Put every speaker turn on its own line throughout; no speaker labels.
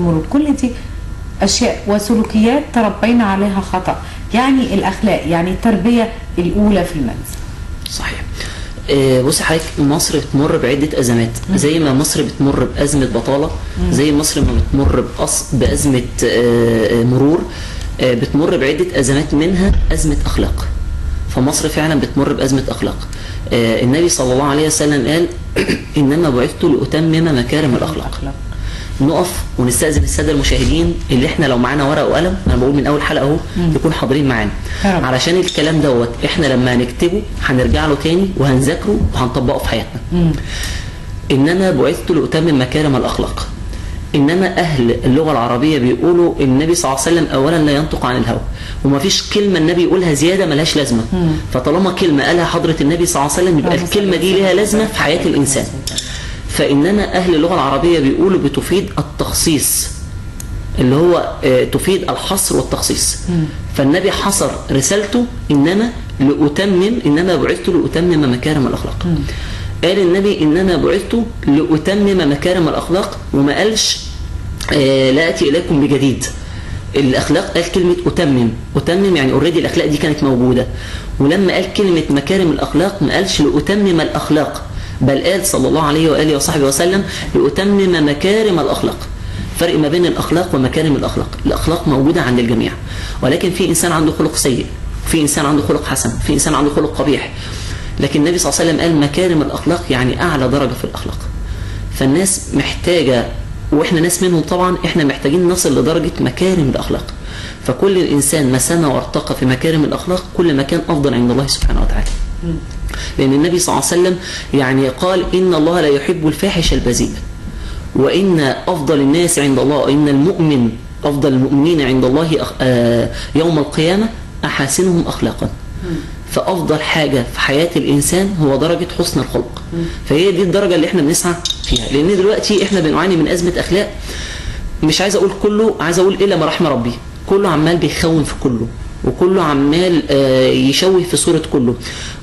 المرور. كل دي اشياء وسلوكيات تربينا عليها خطأ. يعني الاخلاق، يعني التربية الاولى في المنزل.
صحيح. بصي حضرتك، مصر بتمر بعدة أزمات، زي ما مصر بتمر بأزمة بطالة، زي مصر ما بتمر بأزمة مرور، بتمر بعدة أزمات منها أزمة أخلاق. فمصر فعلا بتمر بأزمة أخلاق. النبي صلى الله عليه وسلم قال إنما بعثت لأتمم مكارم الأخلاق. نقف ونستأذن السادة المشاهدين اللي احنا لو معانا ورقة وقلم، انا بقول من اول حلقة اهو يكون حاضرين معانا، علشان الكلام دوت احنا لما هنكتبه هنرجع له تاني وهنذاكره وهنطبقه في حياتنا. انما بعثت لأتمم مكارم الأخلاق. انما اهل اللغة العربية بيقولوا النبي صلى الله عليه وسلم اولا لا ينطق عن الهوى، ومفيش كلمة النبي يقولها زيادة ملهاش لازمة. فطالما كلمة قالها حضرة النبي صلى الله عليه وسلم يبقى الكلمة دي لها لازمة في حياة الإنسان. فإنما أهل اللغة العربية بيقولوا بتفيد التخصيص، اللي هو تفيد الحصر والتخصيص. فالنبي حصر رسالته إنما لأتمم، إنما بعثت لأتمم مكارم الأخلاق. قال النبي إنما بعثت لأتمم مكارم الأخلاق، وما قالش لا أتي إليكم بجديد. الأخلاق قال كلمة أتمم، أتمم يعني already الأخلاق دي كانت موجودة. ولما قال كلمة مكارم الأخلاق ما قالش لأتمم الأخلاق، بل قال صلى الله عليه وآله وصحبه وسلم لأتمم مكارم الأخلاق. فرق ما بين الأخلاق ومكارم الأخلاق. الأخلاق موجودة عند الجميع، ولكن في إنسان عنده خلق سيء، في إنسان عنده خلق حسن، في إنسان عنده خلق قبيح. لكن النبي صلى الله عليه وسلم قال مكارم الأخلاق، يعني أعلى درجة في الأخلاق. فالناس محتاجة، وإحنا ناس منهم طبعا، إحنا محتاجين نصل لدرجة مكارم الأخلاق. فكل الإنسان ما سما وارتقى في مكارم الأخلاق كل ما كان أفضل عند الله سبحانه وتعالى. لأن النبي صلى الله عليه وسلم يعني قال إن الله لا يحب الفاحش البذيء، وإن أفضل الناس عند الله، إن المؤمن أفضل المؤمنين عند الله يوم القيامة أحاسنهم أخلاقا. فأفضل حاجة في حياة الإنسان هو درجة حسن الخلق. فهي دي الدرجة اللي احنا بنسعى فيها، لأن دلوقتي احنا بنعاني من أزمة أخلاق. مش عايز أقول كله، عايز أقول إلا ما رحم ربي، كله عمال بيخون في كله، وكله عمال يشوه في صورة كله،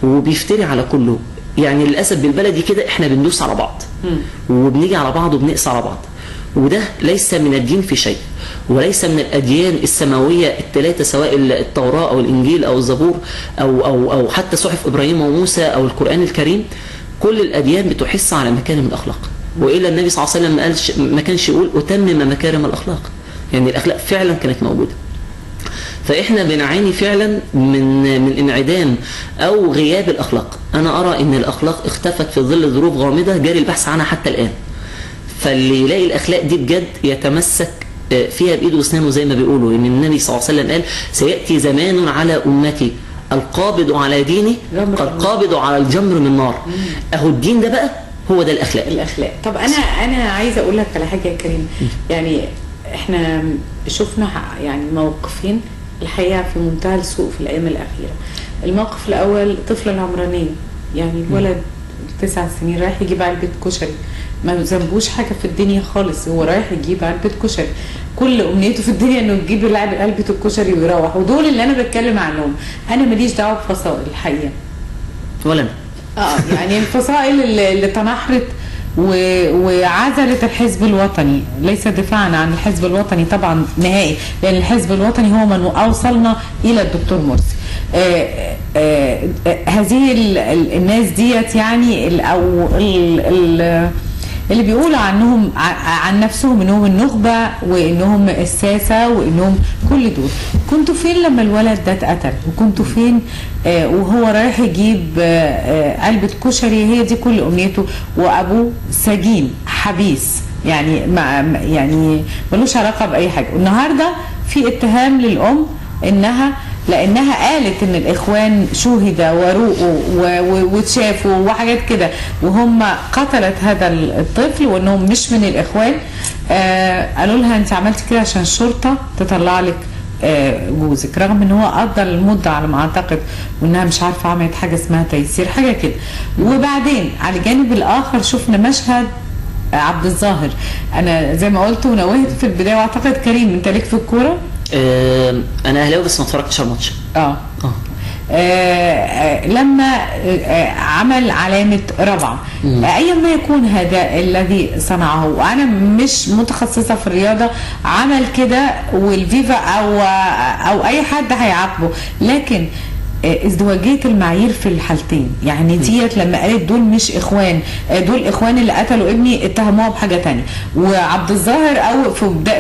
وبيفتري على كله. يعني للأسف بالبلدي كده احنا بندوس على بعض، وبنيجي على بعض، وبنقسى على بعض. وده ليس من الدين في شيء، وليس من الأديان السماوية الثلاثة، سواء التوراة أو الإنجيل أو الزبور أو أو أو حتى صحف إبراهيم وموسى أو القرآن الكريم. كل الأديان بتحث على مكارم الأخلاق، وإلا النبي صلى الله عليه وسلم ما قالش، ما كانش يقول أتمم مكارم الأخلاق. يعني الأخلاق فعلا كانت موجودة. فإحنا بنعاني فعلا من انعدام أو غياب الأخلاق. أنا أرى إن الأخلاق اختفت في ظل ظروف غامضة جاري البحث عنها حتى الآن. فاللي يلاقي الأخلاق دي بجد يتمسك فيها بإيده وأسنانه، زي ما بيقولوا إن النبي صلى الله عليه وسلم قال سيأتي زمان على أمتي القابض على ديني كالقابض على الجمر من نار. أهو الدين ده بقى هو ده الأخلاق.
الأخلاق. طب أنا عايزة أقول لك على حاجة يا كريم. يعني إحنا شفنا يعني موقفين الحقيقة في منتهى السوء في الأيام الأخيرة. الموقف الأول طفل العمرانية، يعني الولد 9 سنين رايح يجيب علبة كشري، ما ذنبوش حاجة في الدنيا خالص، هو رايح يجيب علبة كشري، كل أمنيته في الدنيا إنه يجيب علبة الكشري ويروح. ودول اللي أنا بتكلم عنهم، أنا ماليش دعوة بفصائل الحقيقة
ولا أنا.
يعني الفصائل اللي تنحرت وعزلت الحزب الوطني، ليس دفاعا عن الحزب الوطني طبعا نهائي، لأن الحزب الوطني هو من أوصلنا إلى الدكتور مرسي. هذه الناس ديت يعني أو اللي بيقولوا عنهم عن نفسهم انهم النخبة وانهم الساسة وانهم كل دول، كنتوا فين لما الولد ده اتقتل؟ وكنتوا فين وهو رايح يجيب علبة كشري؟ هي دي كل امنيته، وابوه سجين حبيس، يعني يعني ملوش علاقة بأي حاجة. والنهاردة في اتهام للأم لأنها قالت إن الإخوان شوهد وروقوا واتشافوا وحاجات كده، وهم قتلت هذا الطفل وإنهم مش من الإخوان. قالوا لها أنت عملتي كده عشان الشرطة تطلع لك جوزك، رغم إن هو قضى المدة على ما أعتقد، وإنها مش عارفة عملت حاجة اسمها تيسير حاجة كده. وبعدين على الجانب الآخر شفنا مشهد عبد الظاهر. أنا زي ما قلت ونوهت في البداية، وأعتقد كريم أنت ليك في الكورة؟
انا اهلاوي بس ما اتفرجتش على الماتش.
لما عمل علامة رابعة، أيا ما يكون هذا الذي صنعه، وأنا مش متخصصة في الرياضة، عمل كده والفيفا أو أي حد هيعاقبه، لكن ازدواجية المعايير في الحالتين. يعني ديت لما قالت دول مش اخوان، دول اخوان اللي قتلوا ابني، اتهموها بحاجة تانية. وعبد الظاهر او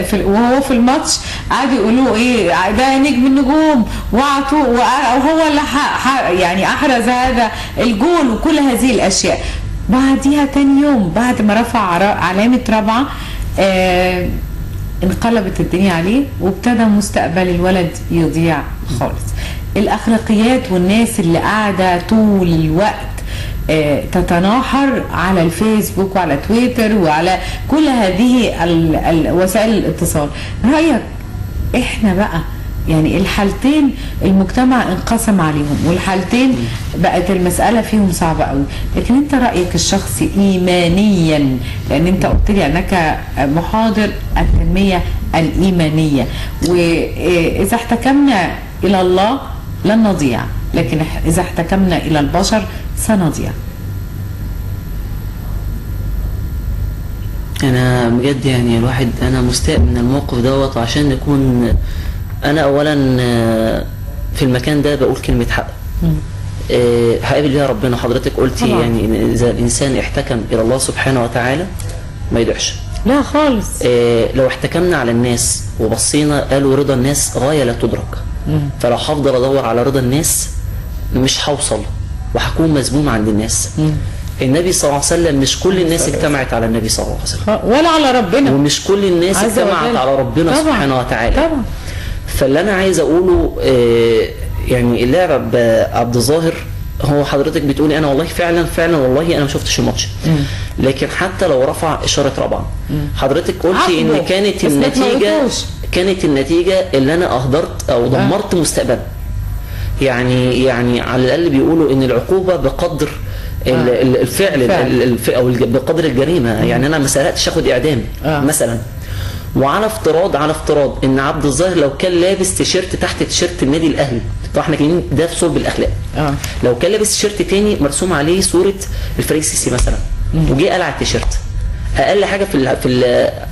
في وهو في الماتش قعدوا يقولوا ايه ده نجم النجوم، وعطوه وهو اللي يعني احرز هذا الجول وكل هذه الاشياء. بعديها تاني يوم بعد ما رفع علامة رابعه انقلبت الدنيا عليه، وابتدى مستقبل الولد يضيع خالص. الاخلاقيات والناس اللي قاعدة طول الوقت تتناحر على الفيسبوك وعلى تويتر وعلى كل هذه وسائل الاتصال، رايك احنا بقى يعني الحالتين المجتمع انقسم عليهم، والحالتين بقت المسألة فيهم صعبة قوي، لكن انت رأيك الشخصي إيمانيا، لأن انت قلت لي أنك محاضر التنمية الإيمانية، وإذا احتكمنا إلى الله لن نضيع، لكن إذا احتكمنا إلى البشر سنضيع.
أنا بجد يعني الواحد أنا مستاء من الموقف دوت، عشان نكون أنا أولا في المكان ده بقول كلمة حق هقابل بيها ربنا. حضرتك قلتي
طبعا.
يعني إذا الإنسان احتكم إلى الله سبحانه وتعالى ما يضيعش،
لا خالص.
لو احتكمنا على الناس وبصينا قالوا رضا الناس غاية لا تدرك، فلو هفضل أدور على رضا الناس مش هوصل وهكون مذموم عند الناس. النبي صلى الله عليه وسلم مش كل الناس اجتمعت على النبي صلى الله عليه وسلم،
ولا على ربنا،
ومش كل الناس اجتمعت على ربنا
طبعا.
سبحانه وتعالى
طبعا.
فاللي انا عايز اقوله يعني اللاعب عبد الظاهر، هو حضرتك بتقولي انا والله فعلا فعلا والله انا ما شفتش الماتش، لكن حتى لو رفع اشارة رابعه، حضرتك قلتي ان كانت النتيجة، كانت النتيجة اللي انا اهدرت او دمرت مستقبله. يعني على الاقل بيقولوا ان العقوبة بقدر الفعل او بقدر الجريمة. يعني انا ما سرقتش اخد اعدام مثلا. وعلى افتراض، على افتراض ان عبد الظاهر لو كان لابس تيشيرت تحت تيشيرت النادي الاهلي، طبعا احنا كلمين ده في صلب الاخلاق، لو كان لابس تيشيرت تاني مرسوم عليه صوره الفريق السيسي مثلا، وجه قلع التيشيرت، اقل حاجة في ال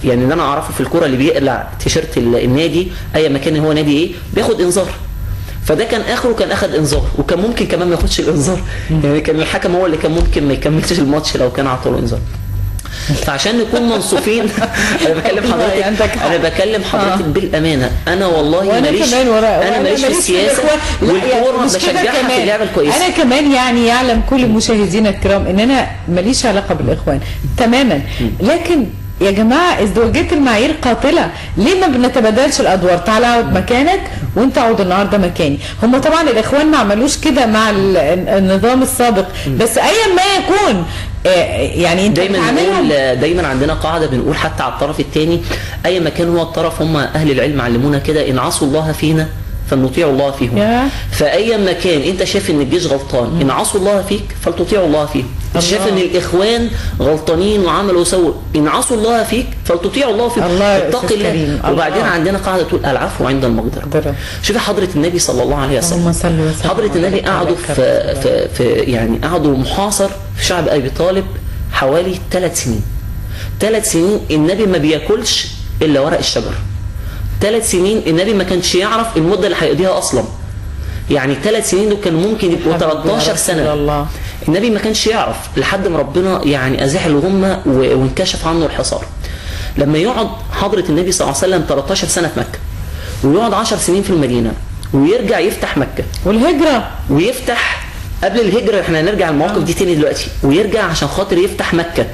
يعني اللي انا اعرفه في الكورة، اللي بيقلع تيشيرت النادي اي مكان هو نادي ايه بياخد انذار، فده كان اخره، كان اخد انذار، وكان ممكن كمان ما ياخدش الانذار، يعني كان الحكم هو اللي كان ممكن ما يكملش الماتش لو كان عطى له انذار. فعشان نكون منصفين انا بكلم حضرتك، انا بكلم حضرتك بالامانة، انا والله ماليش، انا ماليش في السياسة والكوره، بشجعها في اللعبة الكويسة.
انا كمان يعني يعلم كل مشاهدينا الكرام ان انا ماليش علاقة بالاخوان تماما، لكن يا جماعة ازدواجية المعايير قاتله، ليه ما بنتبادلش الادوار؟ تعالى اقعد مكانك وانت اقعد النهارده مكاني. هم طبعا الاخوان ما عملوش كده مع النظام السابق، بس ايا ما يكون يعني انت
دايما نقول، دايما عندنا قاعدة بنقول حتى على الطرف الثاني اي مكان هو الطرف، هم اهل العلم علمونا كده، ان عصوا الله فينا فلنطيع الله فيهم. فاي مكان انت شايف ان الجيش غلطان، ان عصوا الله فيك فلتطيعوا الله فيهم. انت شايف ان الاخوان غلطانين وعملوا وسووا، ان عصوا الله فيك فلتطيعوا الله فيهم. اتق الله. وبعدين عندنا قاعدة تقول العفو عند المقدرة. شوف حضره النبي صلى الله عليه وسلم، حضره النبي قعدوا في, في يعني قعدوا محاصر في شعب ابي طالب حوالي 3 سنين. 3 سنين النبي ما بياكلش الا ورق الشجر. 3 سنين النبي ما كانش يعرف المدة اللي هيقضيها اصلا. يعني 3 سنين دول كان ممكن يبقوا 13 سنة. الله. النبي ما كانش يعرف لحد ما ربنا يعني ازاح الغمة وانكشف عنه الحصار. لما يقعد حضره النبي صلى الله عليه وسلم 13 سنة في مكة، ويقعد 10 سنين في المدينة، ويرجع يفتح مكة
والهجرة،
ويفتح قبل الهجرة، احنا هنرجع المواقف دي تاني دلوقتي، ويرجع عشان خاطر يفتح مكة.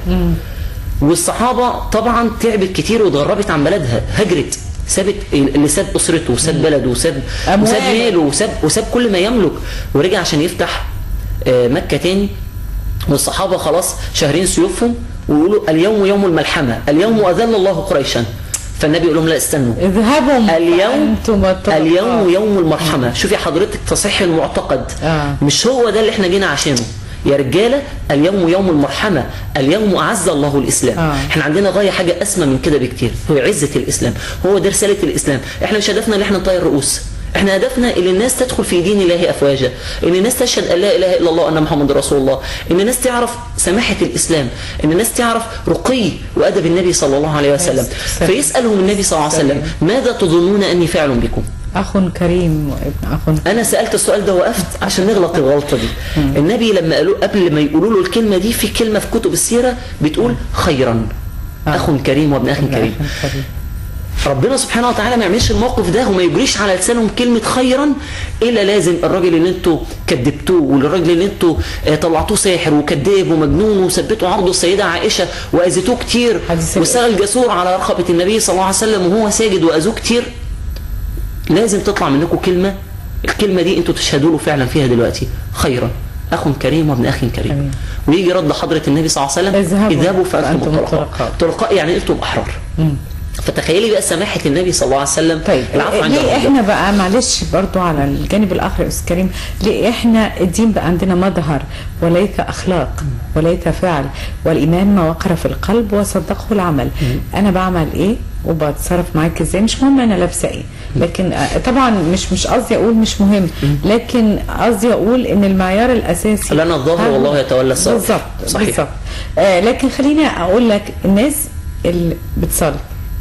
والصحابة طبعا تعبت كتير واتغربت عن بلدها، هجرت، سابت اللي ساب اسرته وساب بلده وساب ماله وساب كل ما يملك، ورجع عشان يفتح مكة تاني. والصحابة خلاص شهرين سيوفهم ويقولوا اليوم يوم الملحمة، اليوم اذل الله قريشا. فالنبي يقول لهم لا استنوا،
اذهبوا
اليوم يوم المرحمه. شوفي حضرتك تصحيح المعتقد، مش هو ده اللي احنا جينا عشانه يا رجاله. اليوم يوم المرحمه، اليوم اعز الله الاسلام. احنا عندنا غاية حاجة اسمى من كده بكتير، هو عزه الاسلام، هو ده رسالة الاسلام. احنا مش هدفنا ان احنا نطير رؤوس، احنا هدفنا ان الناس تدخل في دين الله افواجا، ان الناس تشهد ان لا اله الا الله وان محمد رسول الله، ان الناس تعرف سماحة الاسلام، ان الناس تعرف رقي وادب النبي صلى الله عليه وسلم. فيسالهم النبي صلى الله عليه وسلم: ماذا تظنون اني فاعل بكم؟
اخ كريم وابن اخ.
انا سالت السؤال ده وقفت عشان نغلط الغلطة دي. النبي لما قالوا قبل ما يقولوا له الكلمة دي، في كلمة في كتب السيرة بتقول خيرا، اخ كريم وابن اخ كريم. ربنا سبحانه وتعالى ما يعملش الموقف ده وما يجريش على لسانهم كلمة خيرا الا لازم الراجل اللي انتوا كذبتوه، والراجل اللي انتوا طلعتوه ساحر وكذاب ومجنون وثبتوا عرضه السيدة عائشة واذيتوه كتير، وسال جسور على رقبة النبي صلى الله عليه وسلم وهو ساجد واذوه كتير، لازم تطلع منكم كلمة، الكلمة دي انتوا تشهدوا له فعلا فيها دلوقتي خيرا، اخ كريم وابن اخ كريم. ويجي رد حضره النبي صلى الله عليه وسلم: اذهبوا فانتم طلقاء. طلقاء يعني انتم احرار. فتخيلي بقى سماحة النبي صلى الله عليه وسلم.
طيب
العفو عند
ليه احنا بقى، معلش برضو على الجانب الاخر يا استاذ كريم، ليه احنا الدين بقى عندنا مظهر وليس اخلاق وليس فعل؟ والايمان ما وقر في القلب وصدقه العمل. انا بعمل ايه وبتصرف معاك ازاي، مش مهم انا لابسه ايه، لكن طبعا مش قصدي اقول مش مهم، لكن قصدي اقول ان المعيار الاساسي
لنا الظاهر والله يتولى السرائر.
بالظبط
صحيح.
بالظبط. لكن خليني اقول لك، الناس اللي بتصلي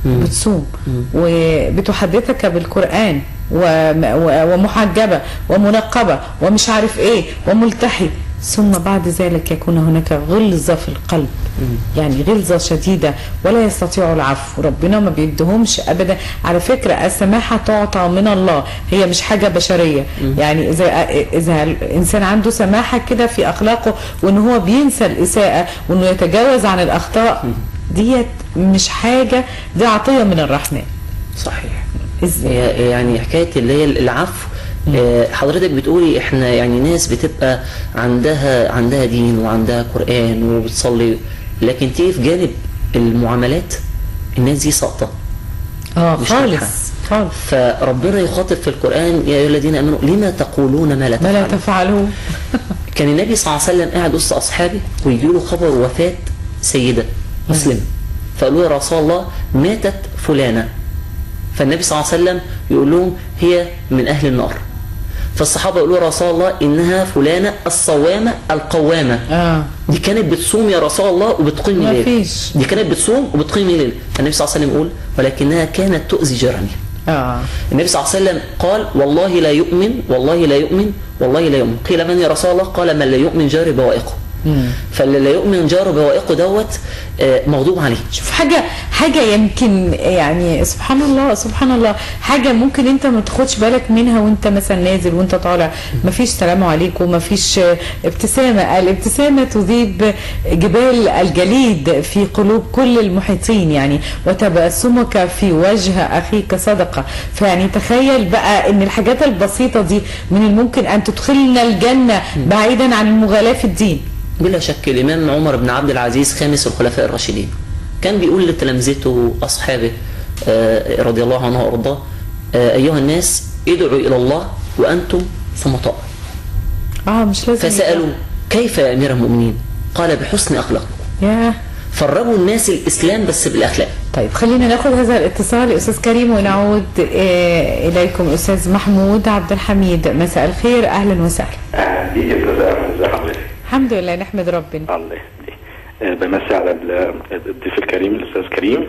بتصوم وبتحدثك بالقرآن ومحجبة ومنقبة ومش عارف ايه وملتحي، ثم بعد ذلك يكون هناك غلظة في القلب، يعني غلظة شديدة ولا يستطيع العفو. ربنا ما بيدهمش أبدا. على فكرة السماحة تعطى من الله، هي مش حاجة بشرية. يعني إذا الإنسان عنده سماحة كده في أخلاقه، وإن هو بينسى الإساءة وإنه يتجاوز عن الأخطاء، ديت مش حاجة، دي عطية من الرحمن.
صحيح. يعني حكاية اللي هي العفو، حضرتك بتقولي احنا يعني ناس بتبقى عندها دين وعندها قرآن وبتصلي، لكن تيجي في جانب المعاملات الناس دي ساقطة
خالص خالص.
فربنا يخاطب في القرآن: يا أيها الذين آمنوا لما تقولون ما لا تفعلون. كان النبي صلى الله عليه وسلم قاعد وسط أصحابه ويجي له خبر وفاة سيدة مسلم، فقالوا يا رسول الله ماتت فلانة، فالنبي صلى الله عليه وسلم يقول لهم هي من أهل النار. فالصحابة يقولوا يا رسول الله إنها فلانة الصوامة القوامة. دي كانت بتصوم يا رسول الله وبتقيم الليل، دي كانت بتصوم وبتقيم الليل. فالنبي صلى الله عليه وسلم يقول ولكنها كانت تؤذي جيرانها. النبي صلى الله عليه وسلم قال والله لا يؤمن، والله لا يؤمن، والله لا يؤمن. قيل من يا رسول الله؟ قال من لا يؤمن جاره بوائقه. فاللي لا يؤمن جاره بوائقه دوت مغضوب عليه.
شوف حاجة يمكن يعني سبحان الله سبحان الله، حاجة ممكن انت ما تاخدش بالك منها وانت مثلا نازل وانت طالع، مفيش سلام عليكم، مفيش ابتسامة. الابتسامة تذيب جبال الجليد في قلوب كل المحيطين يعني، وتبسمك في وجه اخيك صدقه. فيعني تخيل بقى ان الحاجات البسيطة دي من الممكن ان تدخلنا الجنة بعيدا عن المغالاه في الدين.
بلا شك. الإمام عمر بن عبد العزيز خامس الخلفاء الراشدين كان بيقول لتلامذته وأصحابه رضي الله عنه وأرضاه: أيها الناس ادعوا إلى الله وأنتم صمتاء.
مش لازم.
فسألوا كيف يا أمير المؤمنين؟ قال بحسن أخلاقكم. فرجوا الناس الإسلام بس بالأخلاق.
طيب خلينا ناخذ هذا الاتصال أستاذ كريم ونعود إليكم. أستاذ محمود عبد الحميد، مساء الخير، أهلا وسهلا.
أهلا بيك يا أستاذ أحمد، ازي حضرتك؟
الحمد لله نحمد ربنا.
الله يخليك. بمسي على الضيف الكريم الاستاذ كريم،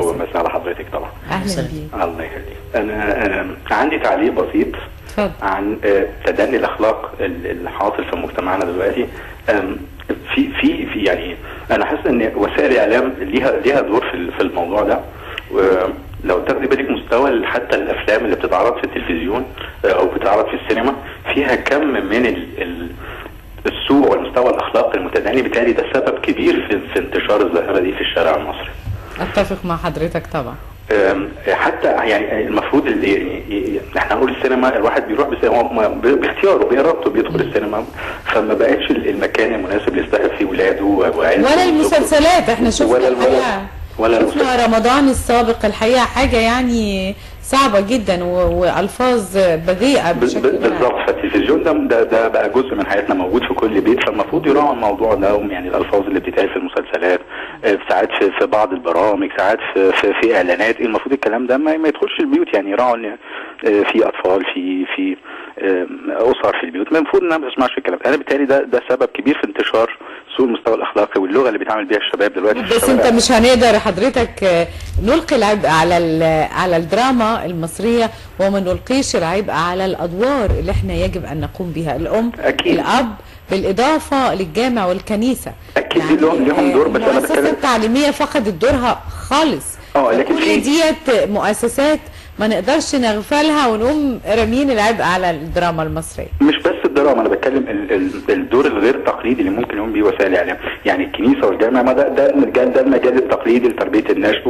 وبمسي على حضرتك طبعا.
اهلا بيك.
الله يخليك. انا عندي تعليق بسيط.
اتفضل.
عن تدني الاخلاق اللي حاصل في مجتمعنا دلوقتي. في في في يعني انا حاسس ان وسائل الاعلام ليها دور في الموضوع ده. لو تاخدي بالك مستوى حتى الافلام اللي بتتعرض في التلفزيون او بتتعرض في السينما فيها كم من السوء والمستوى الاخلاقي المتدني، بالتالي ده سبب كبير في انتشار الظاهرة دي في الشارع المصري.
اتفق مع حضرتك طبعا.
حتى يعني المفروض يعني احنا هنقول السينما الواحد بيروح بس هو باختياره بارادته بيدخل السينما، فما بقتش المكان المناسب اللي يستحق فيه ولاده وعيلته
ولا المسلسلات. احنا شفنا الحقيقة ولا شفنا رمضان السابق الحقيقة حاجة يعني صعبة جدا والفاظ بذيئة بشكل
بالظبط. فالتلفزيون ده بقى جزء من حياتنا، موجود في كل بيت، فالمفروض يراعوا الموضوع ده. يعني الالفاظ اللي بتتقال في المسلسلات، ساعات في بعض البرامج، ساعات في اعلانات، المفروض الكلام ده ما يدخلش البيوت. يعني يراعوا ان في اطفال، في اسر في البيوت، المفروض انها ما تسمعش الكلام. انا بالتالي ده سبب كبير في انتشار سوء المستوى الاخلاقي واللغة اللي بيتعامل بيها الشباب دلوقتي.
بس انت مش هنقدر حضرتك نلقي العبء على الدراما المصرية، وما نلقيش العبء على الادوار اللي احنا يجب ان نقوم بها، الام، أكيد. الاب، بالاضافة للجامع والكنيسة.
اكيد يعني لهم دور، بس انا بتكلم
المؤسسة التعليمية فقدت دورها خالص.
لكن
كل ديت مؤسسات ما نقدرش نغفلها ونقوم راميين العبء على الدراما المصرية.
مش بس الدراما، انا بتكلم الدور الغير تقليدي اللي ممكن يقوم بيه وسائل الاعلام، يعني الكنيسة والجامع، ما ده المجال التقليدي لتربية النشء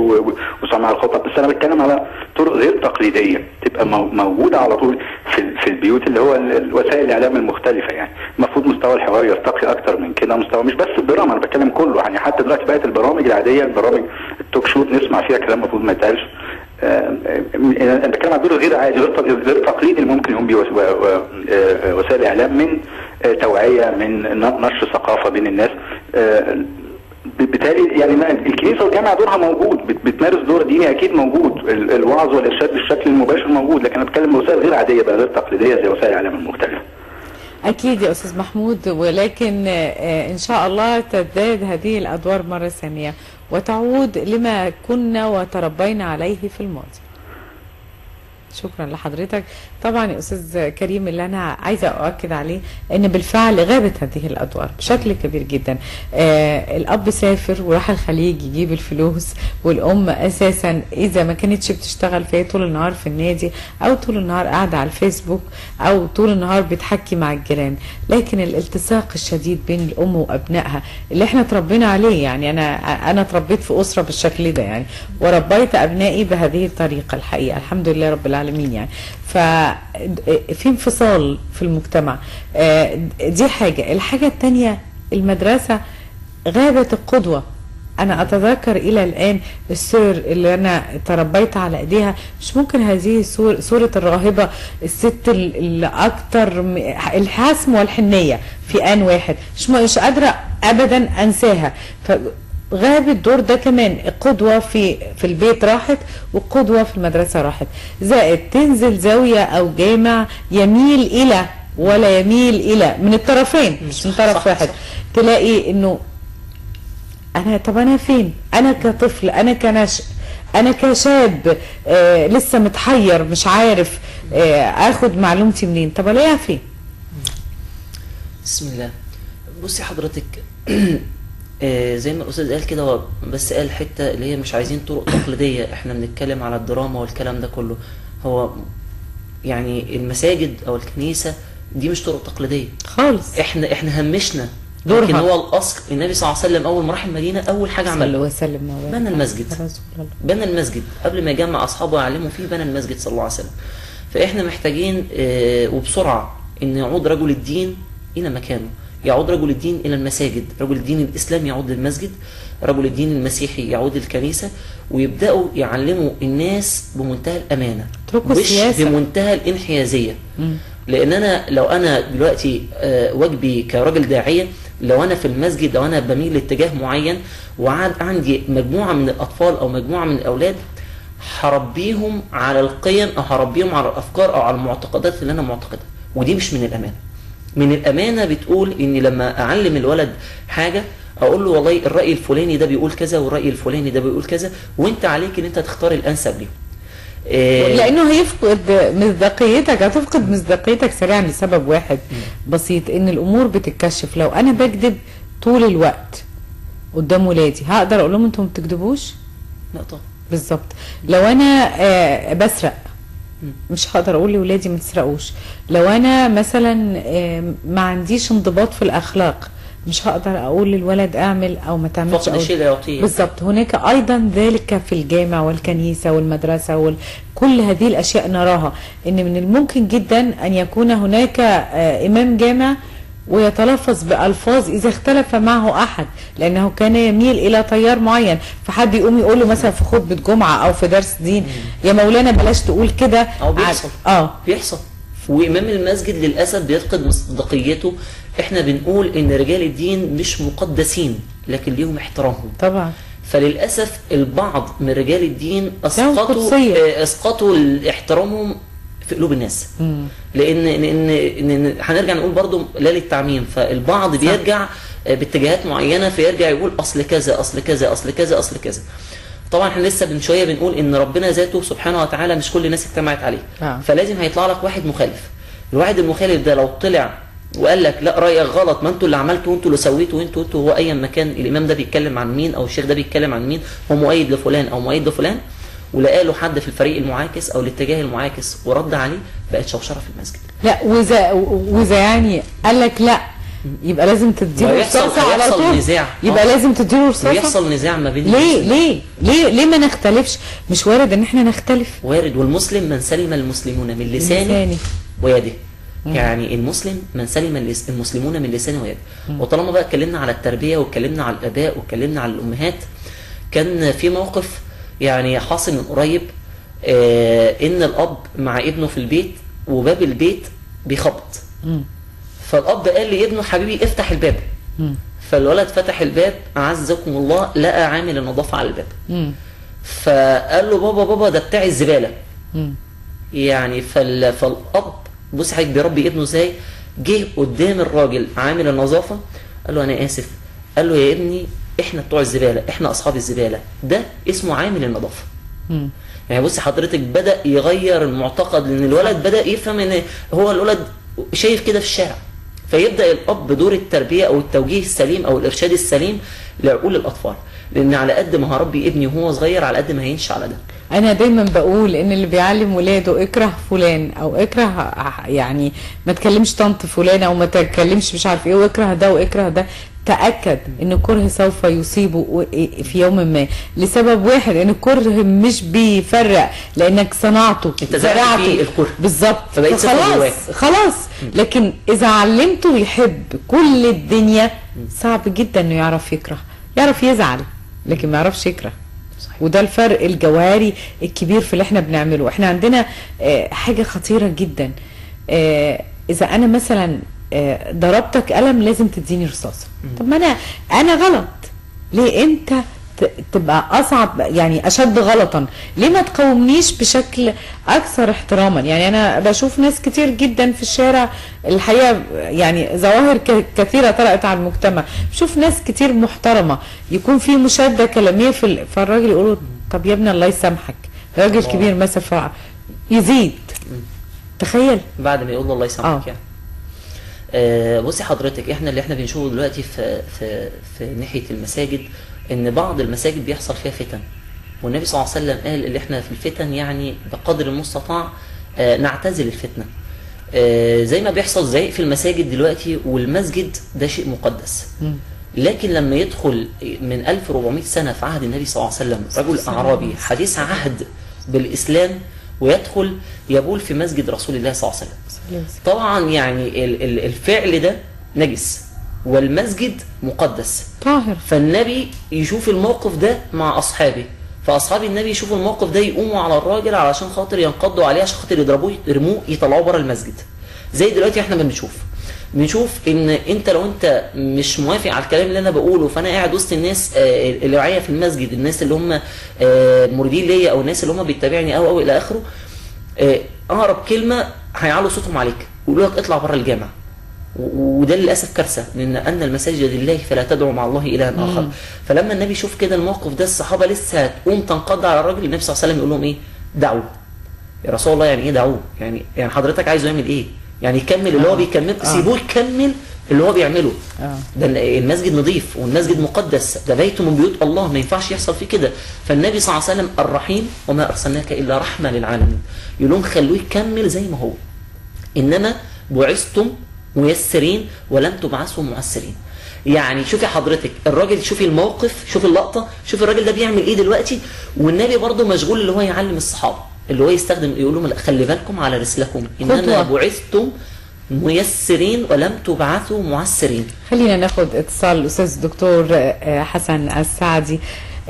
وصنع الخطط، بس انا بتكلم على طرق غير تقليدية تبقى موجودة على طول في البيوت، اللي هو وسائل الاعلام المختلفة. يعني المفروض مستوى الحوار يرتقي اكتر من كده، مستوى مش بس الدراما، انا بتكلم كله، يعني حتى دلوقتي بقت البرامج العادية، البرامج التوك شو نسمع فيها كلام المفروض ما يتقالش. انا بتكلم على الدور الغير عادي، غير تقليدي اللي ممكن يقوم بيه وسائل الاعلام من توعيه، من نشر ثقافة بين الناس. بالتالي يعني الكنيسة والجامعة دورها موجود، بتمارس دور ديني اكيد موجود، الوعظ والارشاد بالشكل المباشر موجود، لكن انا بتكلم بوسائل غير عادية بقى، غير تقليدية زي وسائل الاعلام المختلفة.
أكيد يا أستاذ محمود، ولكن إن شاء الله تزداد هذه الأدوار مرة ثانية وتعود لما كنا وتربينا عليه في الماضي. شكرا لحضرتك. طبعا يا أستاذ كريم، اللي أنا عايزة أؤكد عليه أن بالفعل غابت هذه الأدوار بشكل كبير جدا. الأب سافر وراح الخليج يجيب الفلوس، والأم أساسا إذا ما كانتش بتشتغل فهي طول النهار في النادي، أو طول النهار قاعدة على الفيسبوك، أو طول النهار بتحكي مع الجيران. لكن الالتصاق الشديد بين الأم وأبنائها اللي احنا تربينا عليه، يعني أنا تربيت في أسرة بالشكل ده يعني، وربيت أبنائي بهذه الطريقة الحقيقة، الحمد لله رب العالمين يعني. ففي انفصال في المجتمع، دي حاجة. الحاجة التانية، المدرسة غابت القدوة. أنا أتذكر إلى الآن السور اللي أنا تربيت على إيديها، مش ممكن هذه صورة الراهبة، الست اللي أكتر الحسم والحنية في آن واحد، مش قادرة أبدا أنساها. غاب الدور ده كمان، القدوة في البيت راحت، والقدوة في المدرسة راحت، زائد تنزل زاوية أو جامع يميل إلى ولا يميل إلى من الطرفين، مش من طرف واحد. تلاقي إنه أنا، طب أنا فين؟ أنا كطفل، أنا كنشء، أنا كشاب لسه متحير مش عارف آخد معلومتي منين، طب ألاقيها فين؟
بسم الله. بصي حضرتك، زي ما الاستاذ قال كده، هو بس قال حتة اللي هي مش عايزين طرق تقليدية، احنا بنتكلم على الدراما والكلام ده كله. هو يعني المساجد او الكنيسة دي مش طرق تقليدية
خالص،
احنا همشنا دورها. لكن هو الاصل النبي صلى الله عليه وسلم اول ما راح المدينة اول حاجة عملها بنى المسجد، بنى المسجد قبل ما يجمع اصحابه ويعلمهم فيه، بنى المسجد صلى الله عليه وسلم. فاحنا محتاجين وبسرعة ان يعود رجل الدين الى مكانه، يعود رجل الدين إلى المساجد، رجل الدين الإسلامي يعود للمسجد، رجل الدين المسيحي يعود للكنيسة، ويبدأوا يعلموا الناس بمنتهى الأمانة، مش بمنتهى الانحيازية. لأن أنا لو أنا دلوقتي واجبي كرجل داعية، لو أنا في المسجد لو أنا بميل لاتجاه معين وعاد عندي مجموعة من الأطفال أو مجموعة من الأولاد، هربيهم على القيم أو هربيهم على الأفكار أو على المعتقدات اللي أنا معتقدها، ودي مش من الأمانة. من الأمانة بتقول إني لما أعلم الولد حاجة أقول له والله الرأي الفلاني ده بيقول كذا والرأي الفلاني ده بيقول كذا، وأنت عليك إن أنت تختار الأنسب ليهم.
لأنه هيفقد مصداقيتك، هتفقد مصداقيتك سريعا لسبب واحد بسيط، إن الأمور بتتكشف. لو أنا بكذب طول الوقت قدام ولادي، هقدر أقول لهم أنتم ما بتكذبوش؟
لا طبعا.
بالظبط. لو أنا بسرق، مش هقدر اقول لولادي ما تسرقوش. لو انا مثلا ما عنديش انضباط في الاخلاق، مش هقدر اقول للولد اعمل او ما تعملش.
فقد الشيء لا يعطيه.
بالظبط. هناك ايضا ذلك في الجامع والكنيسة والمدرسة وكل هذه الاشياء نراها ان من الممكن جدا ان يكون هناك امام جامع ويتلفظ بألفاظ إذا اختلف معه أحد، لأنه كان يميل إلى تيار معين، فحد يقوم يقول له مثلا في خطبة جمعة أو في درس دين، يا مولانا بلاش تقول كده.
أو بيحصل. بيحصل. وإمام المسجد للأسف بيفقد مصداقيته. إحنا بنقول إن رجال الدين مش مقدسين، لكن ليهم احترامهم
طبعا.
فللأسف البعض من رجال الدين أسقطوا احترامهم في قلوب الناس. لان هنرجع نقول برضو لا للتعميم، فالبعض بيرجع باتجاهات معينة، فيرجع يقول اصل كذا اصل كذا اصل كذا اصل كذا. طبعا احنا لسه من شوية بنقول ان ربنا ذاته سبحانه وتعالى مش كل الناس اجتمعت عليه. فلازم هيطلع لك واحد مخالف. الواحد المخالف ده لو طلع وقال لك لا رايك غلط، ما انتوا اللي عملتوا وانتوا اللي سويتوا وانتوا هو ايا ما كان الامام ده بيتكلم عن مين او الشيخ ده بيتكلم عن مين، هو مؤيد لفلان او مؤيد لفلان، ولقى له حد في الفريق المعاكس او الاتجاه المعاكس ورد عليه، بقت شوشرة في المسجد.
لا واذا يعني قال لك لا، يبقى لازم تديله رصاصة على طول.
نزاع.
يبقى لازم تديله رصاصة،
ويحصل نزاع ما بين.
ليه ليه ليه ليه ما نختلفش؟ مش وارد ان احنا نختلف؟
وارد. والمسلم من سلم المسلمون من لسانه ويده. يعني المسلم من سلم المسلمون من لسانه ويده. وطالما بقى اتكلمنا على التربية واتكلمنا على الاباء واتكلمنا على الامهات، كان في موقف يعني حاصل من قريب، ان الاب مع ابنه في البيت وباب البيت بيخبط. فالاب قال لابنه حبيبي افتح الباب. فالولد فتح الباب، اعزكم الله، لقى عامل النظافة على الباب. فقال له بابا بابا ده بتاع الزبالة. يعني فالاب بص حضرتك بيربي ابنه ازاي، جه قدام الراجل عامل النظافة قال له انا اسف، قال له يا ابني احنا بتوع الزبالة، احنا اصحاب الزبالة، ده اسمه عامل النظافة. يعني بص حضرتك بدا يغير المعتقد، لان الولد بدا يفهم ان هو الولد شايف كده في الشارع. فيبدا الاب دور التربية او التوجيه السليم او الارشاد السليم لعقول الاطفال، لان على قد ما هربي ابني وهو صغير على قد ما هينشا على ده.
انا دايما بقول ان اللي بيعلم ولاده اكره فلان او اكره، يعني ما تكلمش طنط فلان او ما تكلمش مش عارف ايه، واكره ده واكره ده، تأكد ان الكره سوف يصيبه في يوم ما، لسبب واحد، ان الكره مش بيفرق، لانك صنعته،
انت زرعت فيه الكره
بالظبط، خلاص خلاص. لكن اذا علمته يحب كل الدنيا، صعب جدا انه يعرف يكره، يعرف يزعل لكن ما يعرفش يكره. صحيح. وده الفرق الجوهري الكبير في اللي احنا بنعمله. احنا عندنا حاجة خطيرة جدا، اذا انا مثلا ضربتك قلم لازم تديني رصاصة. طب ما انا غلط، ليه انت تبقى اصعب يعني اشد غلطا؟ ليه ما تقاومنيش بشكل اكثر احتراما؟ يعني انا بشوف ناس كتير جدا في الشارع الحقيقة، يعني ظواهر كثيرة طرأت على المجتمع، بشوف ناس كتير محترمه يكون في مشاده كلامية فالراجل يقول طب يا ابني الله يسامحك، راجل كبير مثلا يزيد، تخيل
بعد ما يقول له الله يسامحك. يعني بصي حضرتك، احنا اللي احنا بنشوفه دلوقتي في في في ناحية المساجد، ان بعض المساجد بيحصل فيها فتن، والنبي صلى الله عليه وسلم قال اللي احنا في الفتن يعني بقدر المستطاع نعتزل الفتنة. زي ما بيحصل زي في المساجد دلوقتي، والمسجد ده شيء مقدس، لكن لما يدخل من 1400 سنة في عهد النبي صلى الله عليه وسلم رجل اعرابي حديث عهد بالاسلام ويدخل يبول في مسجد رسول الله صلى الله عليه وسلم، طبعا يعني الفعل ده نجس والمسجد مقدس
طاهر.
فالنبي يشوف الموقف ده مع اصحابه، فاصحاب النبي يشوفوا الموقف ده يقوموا على الراجل علشان خاطر ينقضوا عليه، عشان خاطر يضربوه يرموه يطلعوه بره المسجد. زي دلوقتي احنا ما بنشوف ان انت لو انت مش موافق على الكلام اللي انا بقوله، فانا قاعد وسط الناس اللي معايا في المسجد، الناس اللي هم مريدين ليا او الناس اللي هم بيتابعني او الى اخره، اقرب كلمة هيعلوا صوتهم عليك ويقولوا لك اطلع بره الجامع. وده للاسف كارثة، لان ان المساجد لله فلا تدعو مع الله الها اخر. فلما النبي يشوف كده الموقف ده، الصحابة لسه هتقوم تنقض على الراجل، النبي صلى الله عليه وسلم يقول لهم ايه؟ دعوه. يا رسول الله يعني ايه دعوه؟ يعني حضرتك عايزه يعمل ايه؟ يعني يكمل اللي هو بيكمل، سيبوه يكمل اللي هو بيعمله. ده المسجد نظيف والمسجد مقدس، ده بيت من بيوت الله، ما ينفعش يحصل فيه كده. فالنبي صلى الله عليه وسلم الرحيم، وما ارسلناك الا رحمه للعالمين، يقول لهم خلوه يكمل زي ما هو، انما بعثتم ميسرين ولم تبعثوا معسرين. يعني شوفي حضرتك الراجل، شوفي الموقف، شوفي اللقطة، شوفي الراجل ده بيعمل ايه دلوقتي، والنبي برضه مشغول اللي هو يعلم الصحابة، اللي هو يستخدم يقول لهم خلي بالكم على رسلكم، انما بعثتم ميسرين ولم تبعثوا معسرين.
خلينا ناخد اتصال الاستاذ الدكتور حسن السعدي،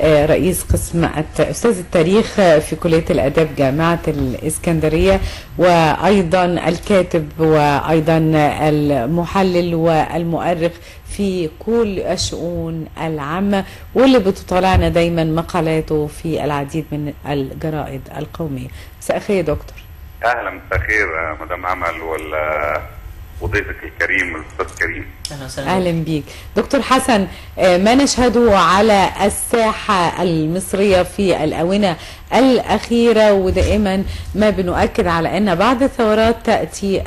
رئيس قسم استاذ التاريخ في كلية الآداب جامعة الإسكندرية، وايضا الكاتب وايضا المحلل والمؤرخ في كل الشؤون العامة، واللي بتطالعنا دايما مقالاته في العديد من الجرائد القومية. مساء الخير يا دكتور.
اهلا، مساء الخير مدام امل وضيفك الكريم الاستاذ كريم.
اهلا وسهلا.
اهلا بيك دكتور حسن. ما نشهده على الساحة المصرية في الاونة الاخيرة، ودائما ما بنؤكد على ان بعد الثورات تاتي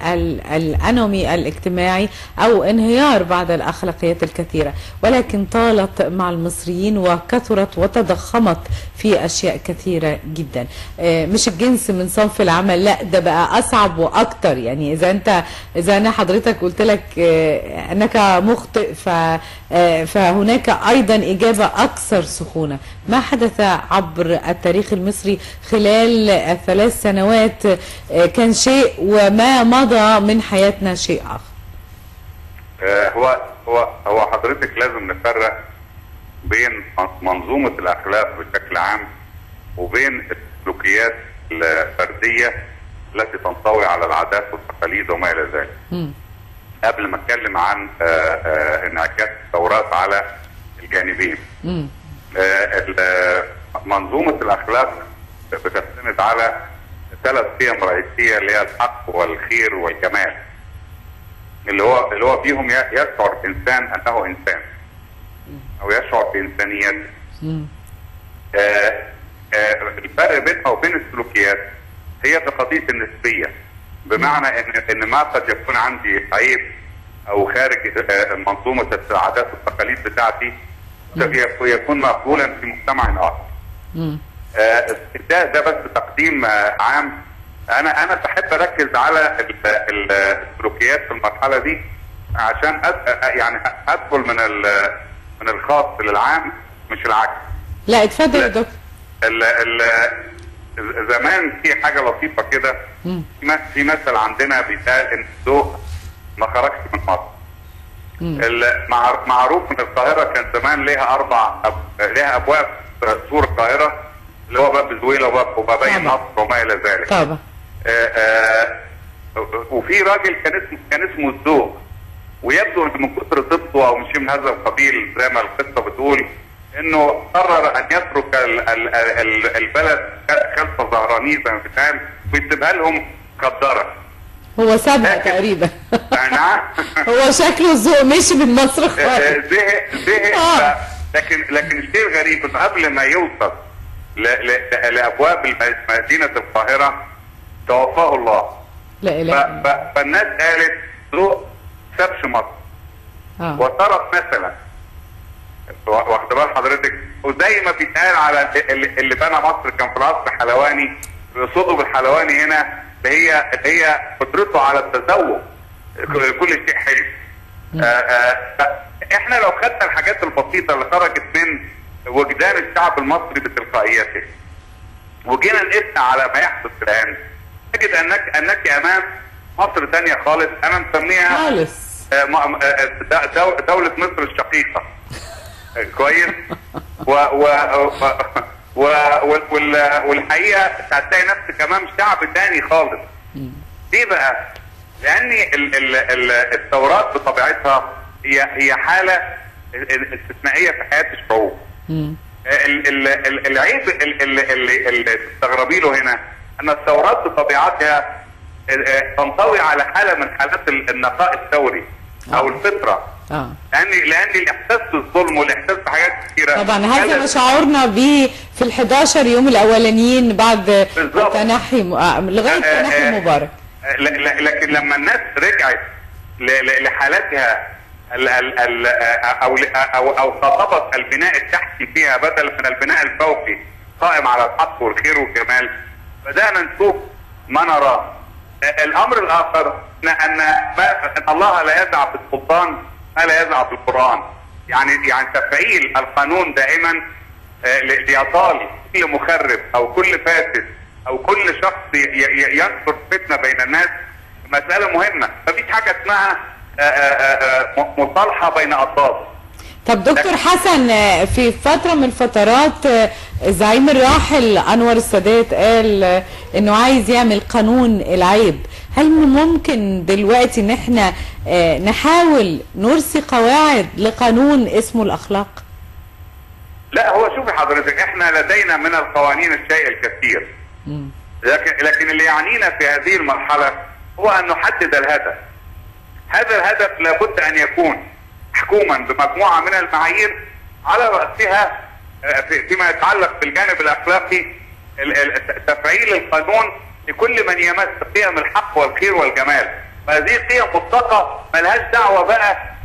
الانومي الاجتماعي او انهيار بعض الاخلاقيات الكثيرة، ولكن طالت مع المصريين وكثرت وتضخمت في اشياء كثيرة جدا. مش الجنس من صنف العمل، لا ده بقى اصعب واكتر. يعني اذا انا حضرتك قلت لك انك مخطئ، فهناك ايضا اجابه اكثر سخونة. ما حدث عبر التاريخ المصري خلال الثلاث سنوات كان شيء، وما مضى من حياتنا شيء اخر.
هو حضرتك لازم نفرق بين منظومة الاخلاق بشكل عام وبين السلوكيات الفردية التي تنطوي على العادات والتقاليد وما الى ذلك. قبل ما اتكلم عن انعكاس الثورات على الجانبين. منظومة الاخلاق بتستند على ثلاث قيم رئيسية اللي هي الحق والخير والجمال، اللي هو فيهم يشعر الانسان انه انسان او يشعر بانسانيته. الفرق بينها وبين السلوكيات هي في قضية النسبية، بمعنى ان ما قد يكون عندي عيب او خارج منظومة العادات والتقاليد بتاعتي يكون مقبولا في مجتمع اخر. ده بس تقديم عام. انا بحب اركز على السلوكيات في المرحلة دي عشان يعني ادخل من الخاص للعام مش العكس.
لا اتفضل يا دكتور.
زمان في حاجة لطيفة كده، في مثل عندنا بيتقال ان الذوق ما خرجش من مصر. معروف ان القاهرة كان زمان ليها ليها ابواب سور القاهرة، اللي هو باب زويله وبابي النصر وما الى ذلك.
طبعا.
وفي راجل كان اسمه الذوق، ويبدو ان من كثر طبته او مش من هذا القبيل زي ما القصة بتقول، انه قرر ان يترك البلد خلف ظهرانيه زي ما بيتقال ويسيبها لهم خضرة.
هو سابها تقريبا.
نعم.
هو شكله الذوق مشي من مصر خالص.
زهق. لكن الشيء الغريب انه قبل ما يوصل لابواب مدينة القاهرة توفاه الله.
لا اله.
فالناس قالت ذوق سابش مصر. وترك مثلا، واخد بال حضرتك، وزي ما بيتقال على اللي بنى مصر كان في العصر حلواني، بيقصدوا بالحلواني هنا اللي هي قدرته على التذوق، كل شيء حلو. احنا لو خدنا الحاجات البسيطة اللي خرجت من وجدان الشعب المصري بتلقائيته وجينا نقيسها على ما يحدث الان، نجد انك امام مصر ثانية خالص. انا مسميها
خالص
دولة مصر الشقيقة. كويس. و والحقيقة هتلاقي نفسك امام شعب تاني خالص. ليه بقى؟ لان الثورات بطبيعتها هي حاله استثنائية في حياة الشعوب. العيب اللي تستغربي له هنا ان الثورات بطبيعتها تنطوي على حاله من حالات النقاء الثوري او الفطرة. لان الاحساس بالظلم والاحساس بحاجات كثيرة.
طبعا هذا ما شعرنا به في ال11 يوم الاولانيين بعد تنحي لغاية تنحي مبارك.
لكن لما الناس رجعت لحالتها او خاطبت البناء التحتي فيها بدل من البناء الفوقي قائم على الحق والخير والجمال، بدانا نشوف ما نراه. الامر الاخر ان الله لا يدع في السلطان ما لا يدع في القران، يعني تفعيل القانون دائما ليطال كل مخرب او كل فاسد او كل شخص ينشر فتنة بين الناس. مسالة مهمة، مفيش حاجة اسمها مصالحه بين اطراف.
طب دكتور حسن، في فترة من الفترات الزعيم الراحل انور السادات قال انه عايز يعمل قانون العيب. هل ممكن دلوقتي ان احنا نحاول نرسي قواعد لقانون اسمه الاخلاق؟
لا، هو شوفي حضرتك، احنا لدينا من القوانين الشيء الكثير. لكن اللي يعنينا في هذه المرحلة هو ان نحدد الهدف. هذا الهدف لابد ان يكون محكوما بمجموعه من المعايير، على راسها فيما يتعلق بالجانب الاخلاقي تفعيل القانون لكل من يمس قيم الحق والخير والجمال. فهذه قيم مطلقه ملهاش دعوه بقى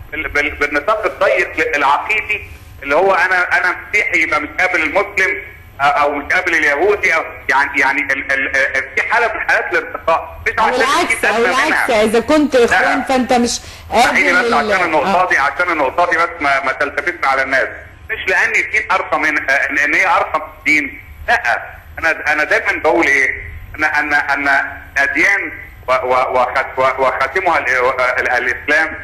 بالنطاق الضيق العقيدي اللي هو انا مسيحي يبقى مش قابل المسلم او مش قابل اليهودي، او يعني في حاله من حالات الارتقاء، مش
او
عشان
العكس، او العكس، اذا كنت اخوان فانت مش قابل.
بس عشان النقطة دي، عشان النقطة دي بس ما تلتفتش على الناس، مش لان الدين ارقى من ان هي ارقى من الدين، لا. انا دايما بقول ايه، ان اديان وخاتمها الاسلام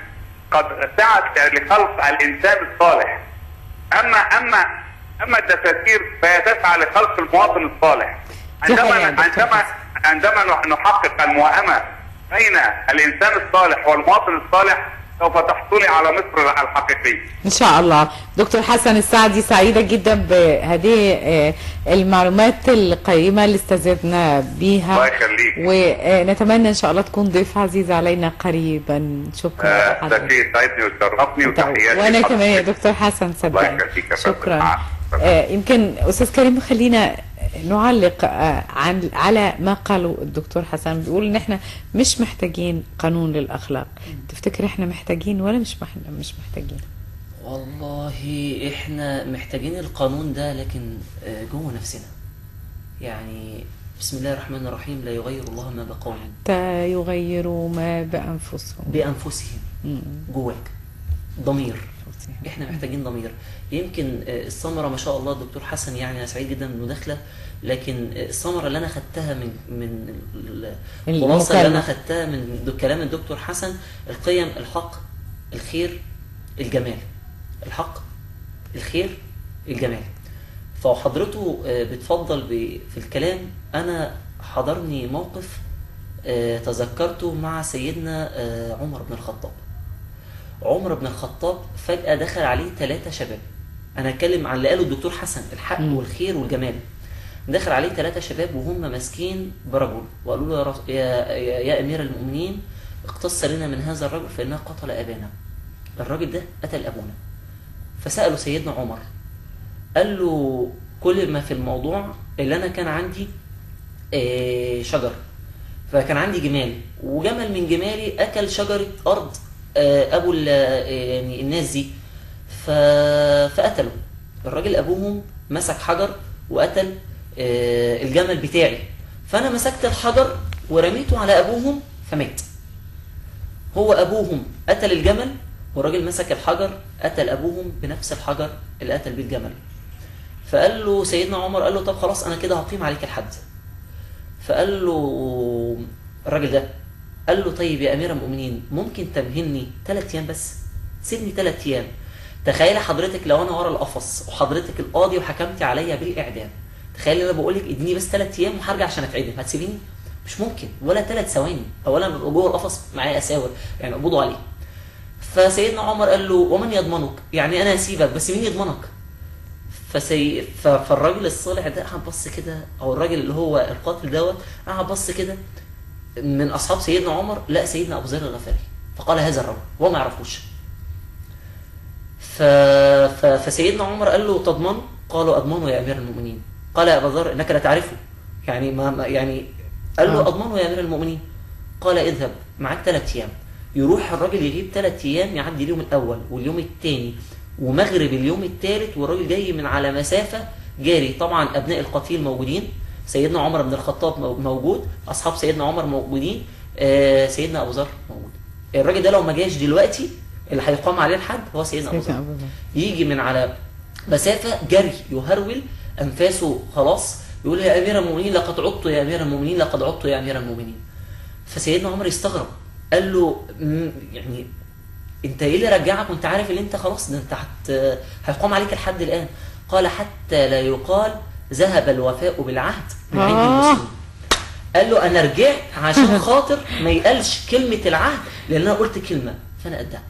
قد سعت لخلق الانسان الصالح، اما الدساتير فهي تسعى لخلق المواطن الصالح. عندما نحقق الموائمه بين الانسان الصالح والمواطن الصالح سوف تحصلي على مصر الحقيقية
ان شاء الله. دكتور حسن السعدي، سعيدة جدا بهذه المعلومات القيمة اللي استزدنا بيها.
الله يخليك،
ونتمنى ان شاء الله تكون ضيف عزيز علينا قريبا. شكرا
لحضرتك. ده شيء سعدني وشرفني، وتحياتي.
وانا كمان يا دكتور حسن، صدقني.
الله يخليك،
شكرا. يمكن استاذ كريم خلينا نعلق على ما قاله الدكتور حسن. بيقول ان احنا مش محتاجين قانون للاخلاق. تفتكر احنا محتاجين ولا مش محتاجين؟
والله احنا محتاجين القانون ده، لكن جوه نفسنا. يعني بسم الله الرحمن الرحيم، لا يغير الله ما بقوم
حتى يغيروا ما بانفسهم.
بانفسهم، جواك ضمير. احنا محتاجين ضمير. يمكن الثمرة ما شاء الله الدكتور حسن، يعني انا سعيد جدا بالمداخله، لكن الثمرة اللي انا خدتها من الخلاصة اللي انا خدتها من كلام الدكتور حسن، القيم، الحق، الخير، الجمال. الحق، الخير، الجمال. فحضرته بتفضل في الكلام. انا حضرني موقف تذكرته مع سيدنا عمر بن الخطاب. عمر بن الخطاب فجأة دخل عليه 3 شباب. أنا أتكلم عن اللي قاله الدكتور حسن، الحق والخير والجمال. دخل عليه 3 شباب وهم ماسكين برجل، وقالوا له يا أمير المؤمنين، اقتص لنا من هذا الرجل فإنه قتل أبانا. الراجل ده قتل أبونا. فسأله سيدنا عمر، قال له كل ما في الموضوع اللي أنا كان عندي شجر، فكان عندي جمال، وجمل من جمالي أكل شجرة أرض ابو يعني الناس دي، فقتلوا الراجل. ابوهم مسك حجر وقتل الجمل بتاعي، فانا مسكت الحجر ورميته على ابوهم فمات. هو ابوهم قتل الجمل، والراجل مسك الحجر قتل ابوهم بنفس الحجر اللي قتل بيه الجمل. فقال له سيدنا عمر، قال له طب خلاص انا كده هقيم عليك الحد. فقال له الراجل ده، قال له طيب يا أمير المؤمنين، ممكن تمهلني 3 أيام بس؟ سيبني 3 أيام. تخيل حضرتك لو أنا ورا القفص وحضرتك القاضي وحكمتي عليا بالإعدام، تخيل أنا بقول لك اديني بس 3 أيام وهرجع عشان أتعدم، هتسيبيني؟ مش ممكن، ولا 3 ثواني. أولا ببقى جوه القفص معايا أساور، يعني قبضوا عليه. فسيدنا عمر قال له ومن يضمنك؟ يعني أنا هسيبك بس مين يضمنك؟ فالراجل الصالح ده قعد بص كده، أو الراجل اللي هو القاتل دوت قعد بص كده من اصحاب سيدنا عمر، لا سيدنا ابو ذر الغفاري، فقال هذا الرجل وهو ما يعرفوش. فسيدنا عمر قال له تضمنه؟ قالوا اضمنه يا امير المؤمنين. قال يا ابا ذر انك لا تعرفه، يعني ما يعني قال له اضمنه يا امير المؤمنين. قال اذهب معاك 3 ايام. يروح الراجل يغيب 3 ايام، يعدي اليوم الاول واليوم الثاني ومغرب اليوم الثالث، والراجل جاي من على مسافة جاري. طبعا ابناء القتيل موجودين، سيدنا عمر بن الخطاب موجود، اصحاب سيدنا عمر موجودين، سيدنا ابو ذر موجود. الراجل ده لو ما جاش دلوقتي اللي هيقام عليه الحد هو سيدنا ابو ذر. يجي من على مسافة جري، يهرول، انفاسه خلاص، يقول يا امير المؤمنين لقد عدت، يا امير المؤمنين لقد عدت، يا امير المؤمنين. فسيدنا عمر استغرب، قال له يعني انت ايه اللي رجعك وانت عارف ان انت خلاص ده انت هيقام عليك الحد الان؟ قال حتى لا يقال ذهب الوفاء بالعهد من عند المسلمين. قال له انا رجعت عشان خاطر ما يقالش كلمة العهد، لان انا قلت كلمة فانا قدها.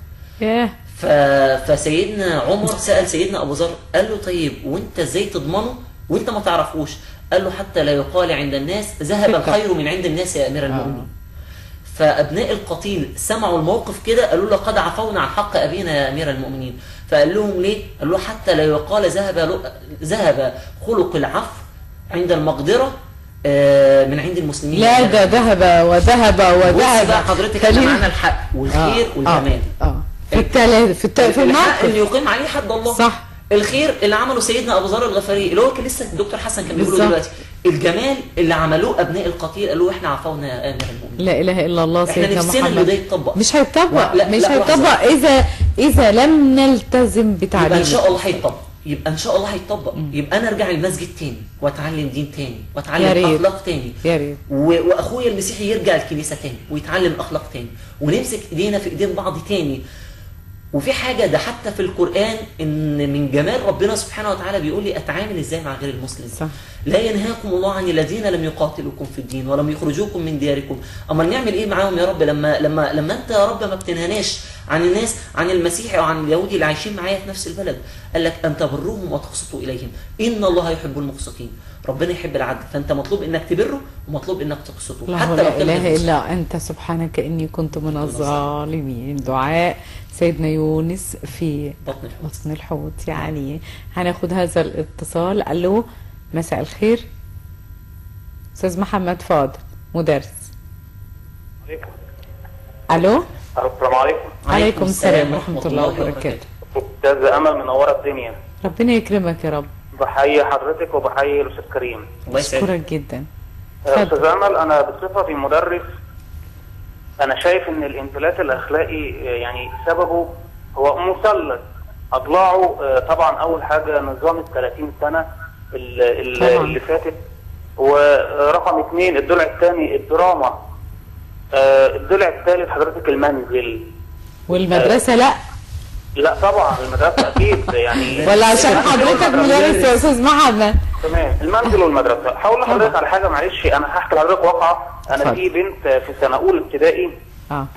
فسيدنا عمر سأل سيدنا ابو ذر، قال له طيب وانت ازاي تضمنه وانت ما تعرفوش؟ قال له حتى لا يقال عند الناس ذهب الخير من عند الناس يا امير المؤمنين. فابناء القتيل سمعوا الموقف كده قالوا له قد عفونا عن حق ابينا يا امير المؤمنين. فقال لهم ليه؟ قال له حتى لا يقال ذهب خلق العفو عند المقدرة من عند المسلمين.
لا ده ذهب وذهب وذهب.
بقى حضرتك احنا معانا الحق والخير والجمال.
في
الموقف اللي يقيم عليه حد الله.
صح.
الخير اللي عمله سيدنا ابو ذر الغفاري اللي هو كان لسه الدكتور حسن كان بيقوله دلوقتي، الجمال اللي عملوه ابناء القتيل قالوا احنا عفونا يا امير المؤمنين.
لا اله الا الله. سيدنا محمد
احنا نفسنا ده يتطبق.
مش هيتطبق. مش هيتطبق اذا لم نلتزم بتعليمه.
يبقى ان شاء الله هيتطبق. يبقى ان شاء الله هيتطبق. يبقى انا ارجع المسجد تاني واتعلم دين تاني واتعلم اخلاق تاني.
يا ريت.
واخويا المسيحي يرجع الكنيسة تاني ويتعلم اخلاق تاني، ونمسك ايدينا في ايدين بعض تاني. وفي حاجة ده حتى في القران ان من جمال ربنا سبحانه وتعالى بيقول لي اتعامل ازاي مع غير المسلم.
صح.
لا ينهاكم الله عن الذين لم يقاتلوكم في الدين ولم يخرجوكم من دياركم. اما نعمل ايه معاهم يا رب لما لما لما انت يا رب ما بتنهناش عن الناس، عن المسيحي او عن اليهودي اللي عايشين معايا في نفس البلد؟ قال لك ان تبروهم وتقسطوا اليهم ان الله يحب المقسطين. ربنا يحب العدل، فانت مطلوب انك تبره ومطلوب انك تقسطه.
حتى لو لا اله الا انت سبحانك اني كنت من الظالمين. دعاء سيدنا يونس في بطن الحوت. يعني هناخد هذا الاتصال. الو، مساء الخير استاذ محمد فاضل مدرس.
عليكم.
الو،
السلام عليكم.
عليكم السلام ورحمة الله وبركاته.
استاذ امل منورة الدنيا،
ربنا يكرمك يا رب.
بحيي حضرتك وبحيي الاستاذ كريم.
الله يسعدك.
اشكرك جدا.
استاذ امل، انا بصفتي مدرس انا شايف ان الانفلات الاخلاقي يعني سببه هو مثلث اضلاعه. طبعا اول حاجة نظام ال 30 سنة اللي فاتت، ورقم 2 الضلع الثاني الدراما، الضلع الثالث حضرتك المنزل
والمدرسة. لا
لا طبعا المدرسة اكيد يعني
ولا عشان حضرتك مدرس يا استاذ محمد.
تمام، المنزل والمدرسة. هقول لحضرتك على حاجة، معلش انا هحكي لحضرتك واقعه. انا في بنت في سنة اولى ابتدائي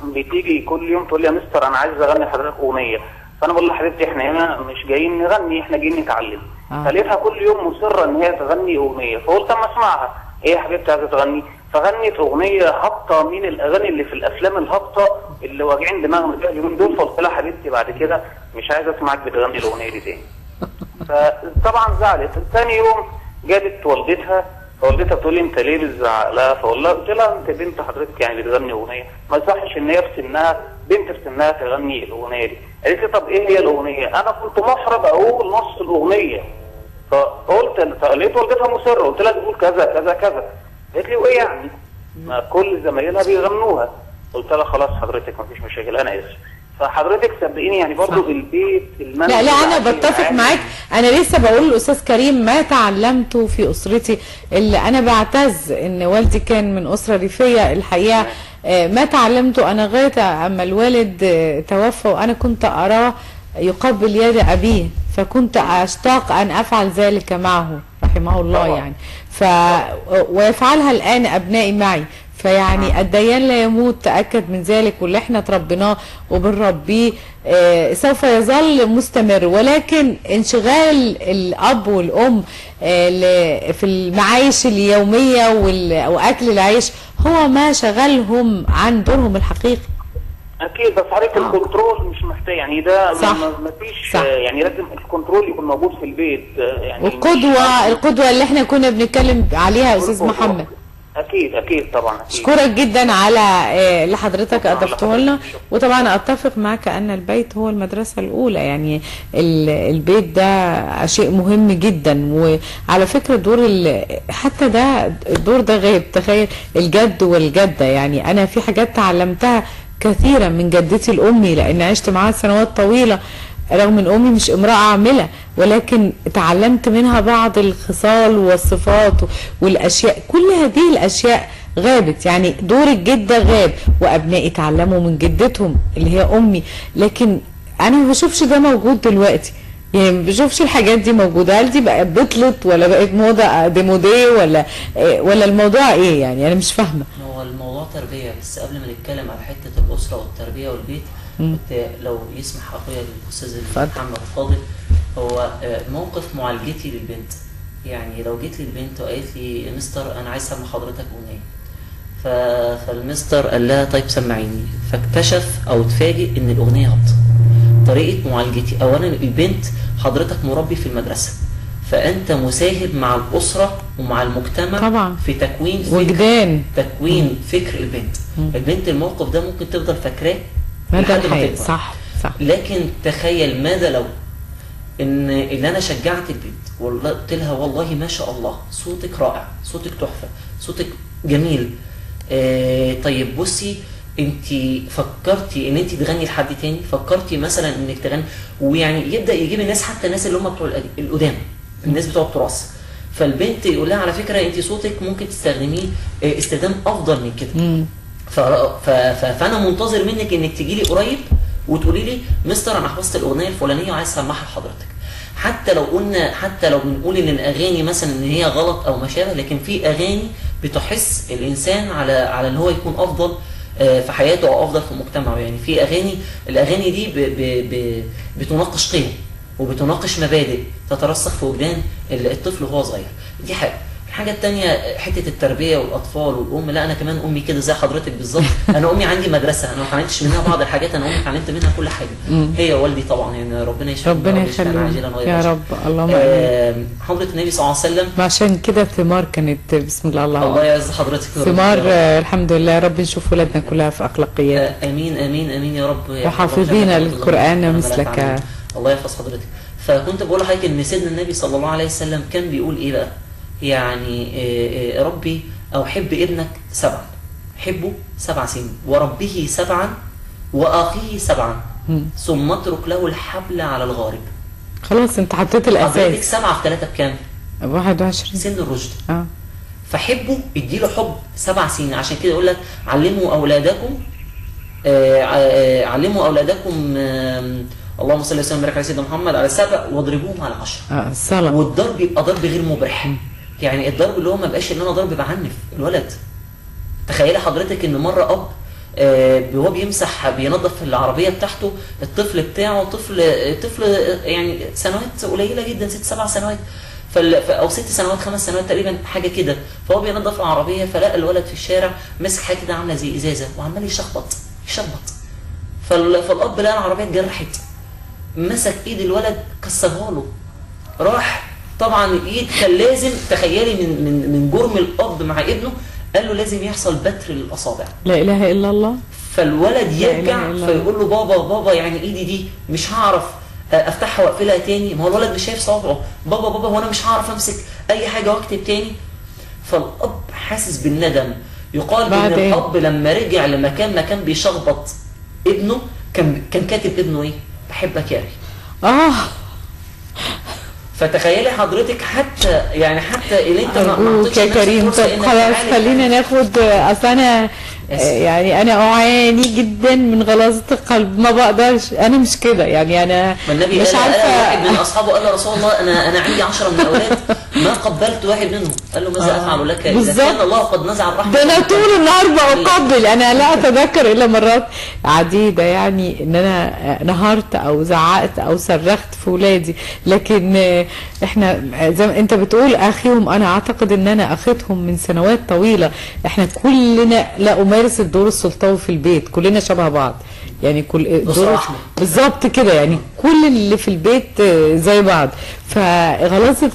بتيجي كل يوم تقول لي يا مستر انا عايز اغني لحضرتك اغنية. فانا بقول لها حبيبتي احنا هنا مش جايين نغني، احنا جايين نتعلم. فلقيتها كل يوم مصرة ان هي تغني اغنية، فقلت اما اسمعها، ايه يا حبيبتي عايزه تغني؟ فغنت اغنية هابطة من الاغاني اللي في الافلام الهابطه اللي واجعين دماغنا بيها اليومين دول. فقلت لها حبيبتي بعد كده مش عايز اسمعك بتغني الاغنية دي تاني. فطبعا زعلت. ثاني يوم جابت والدتها، فوالدتها بتقول لي انت ليه بتزعق لها؟ فقلت لها انت بنت حضرتك يعني بتغني اغنية، ما يصحش ان هي في سنها، بنت في سنها تغني الاغنية دي. قالت لي طب ايه هي الاغنية؟ انا كنت محرج اقول نص الاغنية. فقلت، فلقيت والدتها مصرة، قلت لها بتقول كذا كذا كذا. قالت لي وايه يعني؟ ما كل زمايلها بيغنوها. قلت لها خلاص حضرتك ما فيش مشاكل انا اسف. فحضرتك صدقيني يعني برضه البيت المنزل.
لا لا انا بتفق معاك. انا لسه بقول للاستاذ كريم ما تعلمته في اسرتي، اللي انا بعتز ان والدي كان من اسره ريفيه الحقيقة. ما تعلمته انا لغاية اما الوالد توفى وانا كنت اراه يقبل يد ابيه، فكنت اشتاق ان افعل ذلك معه رحمه الله يعني. ويفعلها الان ابنائي معي. فيعني الديان لا يموت، تأكد من ذلك، واللي احنا تربيناه وبنربيه سوف يظل مستمر. ولكن انشغال الأب والأم في المعايش اليومية وأكل العيش هو ما شغلهم عن دورهم الحقيقي.
أكيد، بس حضرتك ال control مش محتاج يعني ده ما فيش يعني لازم ال control يكون موجود في البيت يعني.
والقدوة، القدوة اللي احنا كنا بنتكلم عليها يا أستاذ محمد.
اكيد اكيد طبعا.
اشكرك جدا على اللي حضرتك اضفته لنا. وطبعا اتفق معك ان البيت هو المدرسة الاولى، يعني البيت ده شيء مهم جدا. وعلى فكرة دور حتى ده الدور ده غايب، تخيل الجد والجدة. يعني انا في حاجات تعلمتها كثيرا من جدتي الامي لان عشت معاها سنوات طويلة، رغم ان امي مش امرأة عاملة، ولكن تعلمت منها بعض الخصال والصفات والاشياء. كل هذه الاشياء غابت، يعني دور الجدة غاب، وابنائي تعلموا من جدتهم اللي هي امي، لكن انا ما بشوفش ده موجود دلوقتي. يعني ما بشوفش الحاجات دي موجودة. هل دي بقت بطلت ولا بقت موضة ديموديه ولا الموضوع ايه؟ يعني انا مش فاهمة.
هو الموضوع تربية. بس قبل ما نتكلم على حتة الاسرة والتربية والبيت، كنت لو يسمح اخويا الاستاذ محمد فاضل، هو موقف معالجتي للبنت. يعني لو جيت لي البنت وقالت لي يا مستر انا عايز اسمع حضرتك اغنية، فالمستر قال لها طيب سمعيني، فاكتشف او اتفاجئ ان الاغنية هابطة. طريقه معالجتي، اولا البنت حضرتك مربي في المدرسة، فانت مساهم مع الاسرة ومع المجتمع
طبعا
في تكوين فكر،
وجدان،
تكوين فكر البنت. البنت الموقف ده ممكن تفضل فاكراه
مدى الحياة. صح صح.
لكن تخيل ماذا لو ان اللي انا شجعت البنت والله قلت لها والله ما شاء الله صوتك رائع، صوتك تحفة، صوتك جميل، طيب بصي انت فكرتي ان انت تغني لحد تاني، فكرتي مثلا انك تغني، ويعني يبدا يجيب الناس، حتى الناس اللي هم بتوع القدام، الناس بتوع التراث. فالبنت يقول لها على فكرة انت صوتك ممكن تستخدميه استخدام افضل من كده. فانا منتظر منك انك تجي لي قريب وتقولي لي مستر انا حفظت الاغنية الفلانية وعايز اسمعها لحضرتك. حتى لو قلنا، حتى لو بنقول ان الاغاني مثلا ان هي غلط او ما شابه، لكن في اغاني بتحس الانسان على ان هو يكون افضل في حياته او افضل في مجتمعه. يعني في اغاني، الاغاني دي ب ب ب بتناقش قيم وبتناقش مبادئ تترسخ في وجدان الطفل وهو صغير. دي حاجة. الحاجة الثانية حتة التربية والاطفال والام. لا انا كمان امي كده زي حضرتك بالظبط. انا امي عندي مدرسه، انا ما اتعلمتش منها بعض الحاجات، انا امي اتعلمت منها كل حاجة. هي والدي طبعا، يعني ربنا يشفينا،
ربنا يخليهم يا رب، اللهم امين.
حضره النبي صلى الله عليه وسلم،
عشان كده ثمار كانت بسم الله الله
الله يعز حضرتك،
ثمار الحمد لله يا رب، نشوف ولادنا كلها في اخلاقيات.
امين امين امين يا رب،
وحافظين القران مثلك.
الله يحفظ حضرتك. فكنت بقول لحضرتك ان سيدنا النبي صلى الله عليه وسلم كان بيقول ايه بقى؟ يعني ربي او حب ابنك 7، حبه 7 سنين، وربه 7، واخيه 7، ثم اترك له الحبل على الغارب.
خلاص انت حطيت الاساس.
حضرتك 7 في 3 بكام؟
21
سن الرشد. فحبه، اديله حب 7 سنين. عشان كده يقول لك علموا اولادكم، علموا اولادكم، اللهم صل وسلم وبارك على سيدنا محمد، على 7 واضربوهم على 10.
الصلاة.
والضرب يبقى ضرب غير مبرح. يعني الضرب اللي هو ما بقاش ان انا ضرب بعنف الولد. تخيلي حضرتك ان مرة اب وهو بيمسح بينظف العربية بتاعته، الطفل بتاعه طفل يعني سنوات قليله جدا، 6 7 سنوات او 6 سنوات 5 سنوات تقريبا حاجة كده، فهو بينظف العربية فلقى الولد في الشارع ماسك حاجة كده عامله زي ازازة وعمال يشخبط يشخبط. فالاب لقى العربية اتجرحت، مسك ايد الولد كسرها له. راح طبعا الايد كان لازم، تخيلي من من من جرم الاب مع ابنه، قال له لازم يحصل بتر للاصابع.
لا اله الا الله.
فالولد يرجع فيقول له بابا بابا يعني ايدي دي مش هعرف افتحها واقفلها تاني، ما هو الولد مش شايف صوابعه، بابا بابا هو انا مش هعرف امسك اي حاجة واكتب تاني. فالاب حاسس بالندم. يقال ان الاب لما رجع لمكان ما كان بيشخبط ابنه، كان كاتب ابنه ايه؟ بحبك يا ابي. فتخيلي حضرتك حتى يعني حتى اللي انت ما اعطيتش
يا كريم. طب خلاص خلينا ناخد، اصل انا يعني انا اعاني جدا من غلاظه القلب، ما بقدرش، انا مش كده يعني، انا مش عارفه.
واحد من اصحابه قال له رسول الله انا عندي 10 من الاولاد ما قبلت واحد منهم، قال له ماذا افعل لك اذا كان الله قد نزع الرحمة.
ده انا طول النهار بقبل، انا لا اتذكر الا مرات عديدة يعني ان انا نهرت او زعقت او صرخت في ولادي، لكن احنا زي ما انت بتقول اخيهم، انا اعتقد ان انا اخيتهم من سنوات طويلة. احنا كلنا لا امارس الدور السلطوي في البيت، كلنا شبه بعض يعني، كل دور بالظبط كده يعني، كل اللي في البيت زي بعض. فغلاظه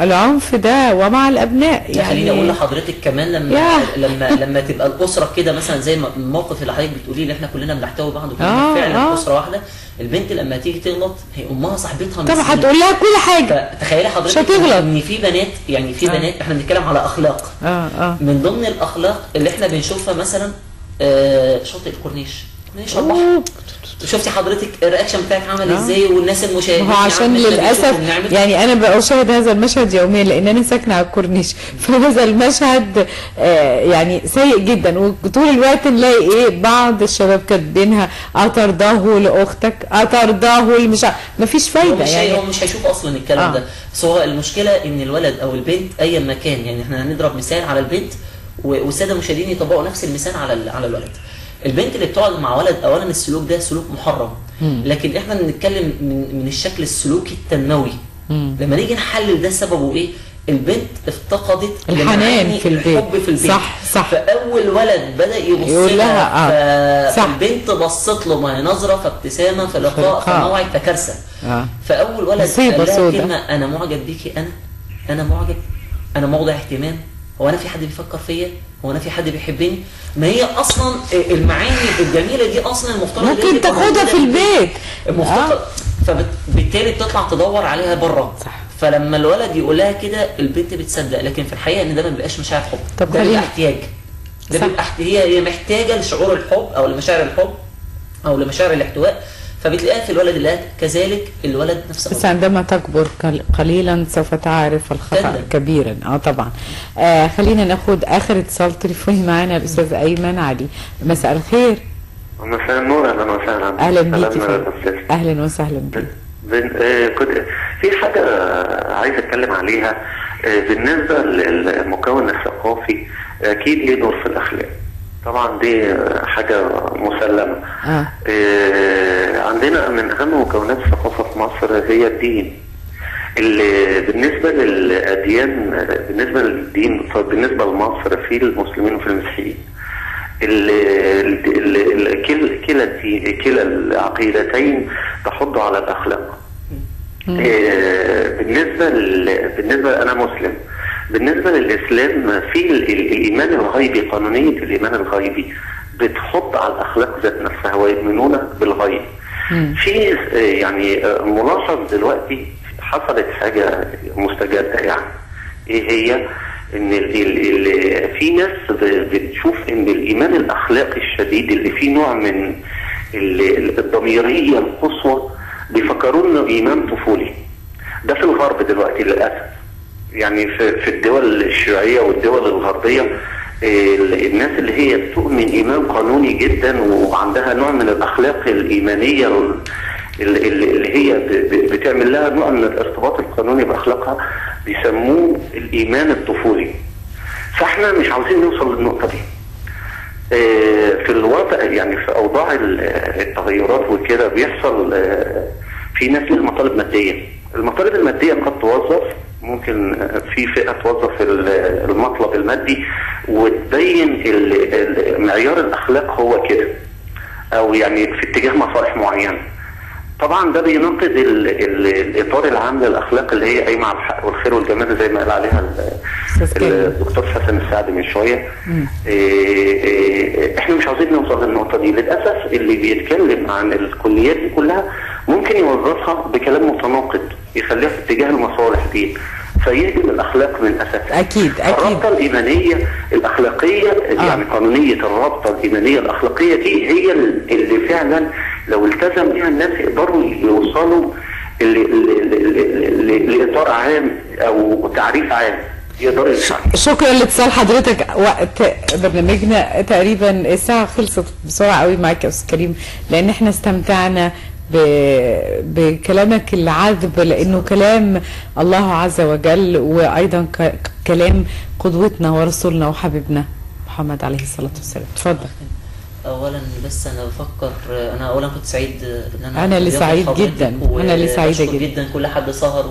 العنف ده ومع الابناء يعني.
خليني اقول لحضرتك كمان لما لما لما تبقى الاسرة كده مثلا زي الموقف اللي حضرتك بتقوليه اللي احنا كلنا بنحتوي بعض وكلنا فعلا اسره واحدة، البنت لما تيجي تغلط هي امها صاحبتها
طبعا هتقول لها كل حاجة.
تخيلي حضرتك ان في بنات، يعني في بنات احنا بنتكلم على اخلاق، من ضمن الاخلاق اللي احنا بنشوفها مثلا شاطئ الكورنيش، كورنيش البحر. شفتي حضرتك ال reaction بتاعك عمل ازاي والناس المشاهدين؟
عشان للاسف يعني انا بشاهد هذا المشهد يوميا لان انا ساكنة على الكورنيش، فهذا المشهد يعني سيء جدا، وطول الوقت نلاقي ايه بعض الشباب كاتبينها اترضاه لاختك، اترضاه مش مفيش فايده يعني،
هو مش هيشوف اصلا الكلام ده. بس هو المشكلة ان الولد او البنت ايا ما كان، يعني احنا هنضرب مثال على البنت والسادة المشاهدين يطبقوا نفس المثال على الولد. البنت اللي بتقعد مع ولد اولا السلوك ده سلوك محرم، لكن احنا بنتكلم من الشكل السلوكي التنموي. لما نيجي نحلل ده سببه ايه؟ البنت افتقدت
الحنان في البيت،
الحب في البيت.
صح صح.
فاول ولد بدا يبص لها فالبنت بصت له، ما هي نظره فابتسامه فلقاء فموعد فكارثه. فاول ولد قال لها كلمة انا معجب بيكي، انا معجب، انا موضع اهتمام، هو انا في حد بيفكر فيا؟ هو انا في حد بيحبني؟ ما هي اصلا المعاني الجميلة دي اصلا المفترض
ممكن تاخدها في البيت
المفترض، فبالتالي بتطلع تدور عليها بره.
صح.
فلما الولد يقول لها كده البنت بتصدق، لكن في الحقيقة ان ده ما بيبقاش مشاعر حب،
طب
ده بيبقى احتياج. ده بيبقى هي محتاجه لشعور الحب او لمشاعر الحب او لمشاعر الاحتواء، فبتلاقيها في الولد اللي كذلك الولد نفسه.
بس عندما تكبر قليلا سوف تعرف الخطأ كبيرا. طبعا. خلينا ناخد اخر اتصال تليفوني معانا الاستاذ ايمن علي. مساء الخير.
مساء النور. اهلا وسهلا.
اهلا بيك. اهلا وسهلا بيك.
كنت في حاجة عايز اتكلم عليها بالنسبة للمكون الثقافي. اكيد ليه دور في الاخلاق طبعا، دي حاجة مسلمة. عندنا من أهم مكونات الثقافة في مصر هي الدين. اللي بالنسبة للأديان، بالنسبة للدين، فبالنسبة لمصر في المسلمين وفي المسيحيين، كلا العقيدتين تحض على الأخلاق. بالنسبة أنا مسلم، بالنسبة للإسلام في الإيمان الغيبي، قانونية الإيمان الغيبي بتحط على الأخلاق ذات نفسها، ويؤمنون بالغيب. في يعني ملاحظ دلوقتي حصلت حاجة مستجدة، يعني إيه هي؟ إن في ناس بتشوف إن الإيمان الأخلاقي الشديد اللي فيه نوع من الضميرية القصوى بيفكروا إنه إيمان طفولي. ده في الغرب دلوقتي للأسف، يعني في الدول الشيوعية والدول الغربية الناس اللي هي بتؤمن إيمان قانوني جدا وعندها نوع من الأخلاق الإيمانية اللي هي بتعمل لها نوع من الارتباط القانوني بأخلاقها، بيسموه الإيمان الطفولي. فاحنا مش عاوزين نوصل للنقطة دي في الوضع، يعني في أوضاع التغيرات وكده بيحصل في ناس لها مطالب مادية. المطالب المادية قد توظف، ممكن في فئة توظف المطلب المادي وتبين معيار الأخلاق هو كده، أو يعني في اتجاه مصالح معينة. طبعا ده بيناقض الإطار العام للأخلاق اللي هي قايمة على الحق والخير والجمال زي ما قال عليها الدكتور حسن السعدي من شوية. احنا مش عاوزين نوصل للنقطة دي. للأسف اللي بيتكلم عن الكليات دي كلها ممكن يوظفها بكلام متناقض يخليها في اتجاه المصالح دي، فيهدم الاخلاق من اساسها.
اكيد اكيد.
الرابطة الايمانية الاخلاقية يعني قانونية الرابطة الايمانية الاخلاقية دي هي اللي فعلا لو التزم بها الناس يقدروا يوصلوا لاطار عام او تعريف عام يقدروا يشرحوا.
شكرا لاتصال حضرتك. وقت برنامجنا تقريبا الساعة خلصت بسرعة قوي معاك يا استاذ كريم، لان احنا استمتعنا بكلامك العذب، لانه كلام الله عز وجل، وايضا كلام قدوتنا ورسولنا وحبيبنا محمد عليه الصلاة والسلام. اتفضل.
اولا بس انا بفكر، انا اولا كنت سعيد ان
انا اللي سعيد جدا، انا اللي سعيدة جدا
جدا كل حد سهر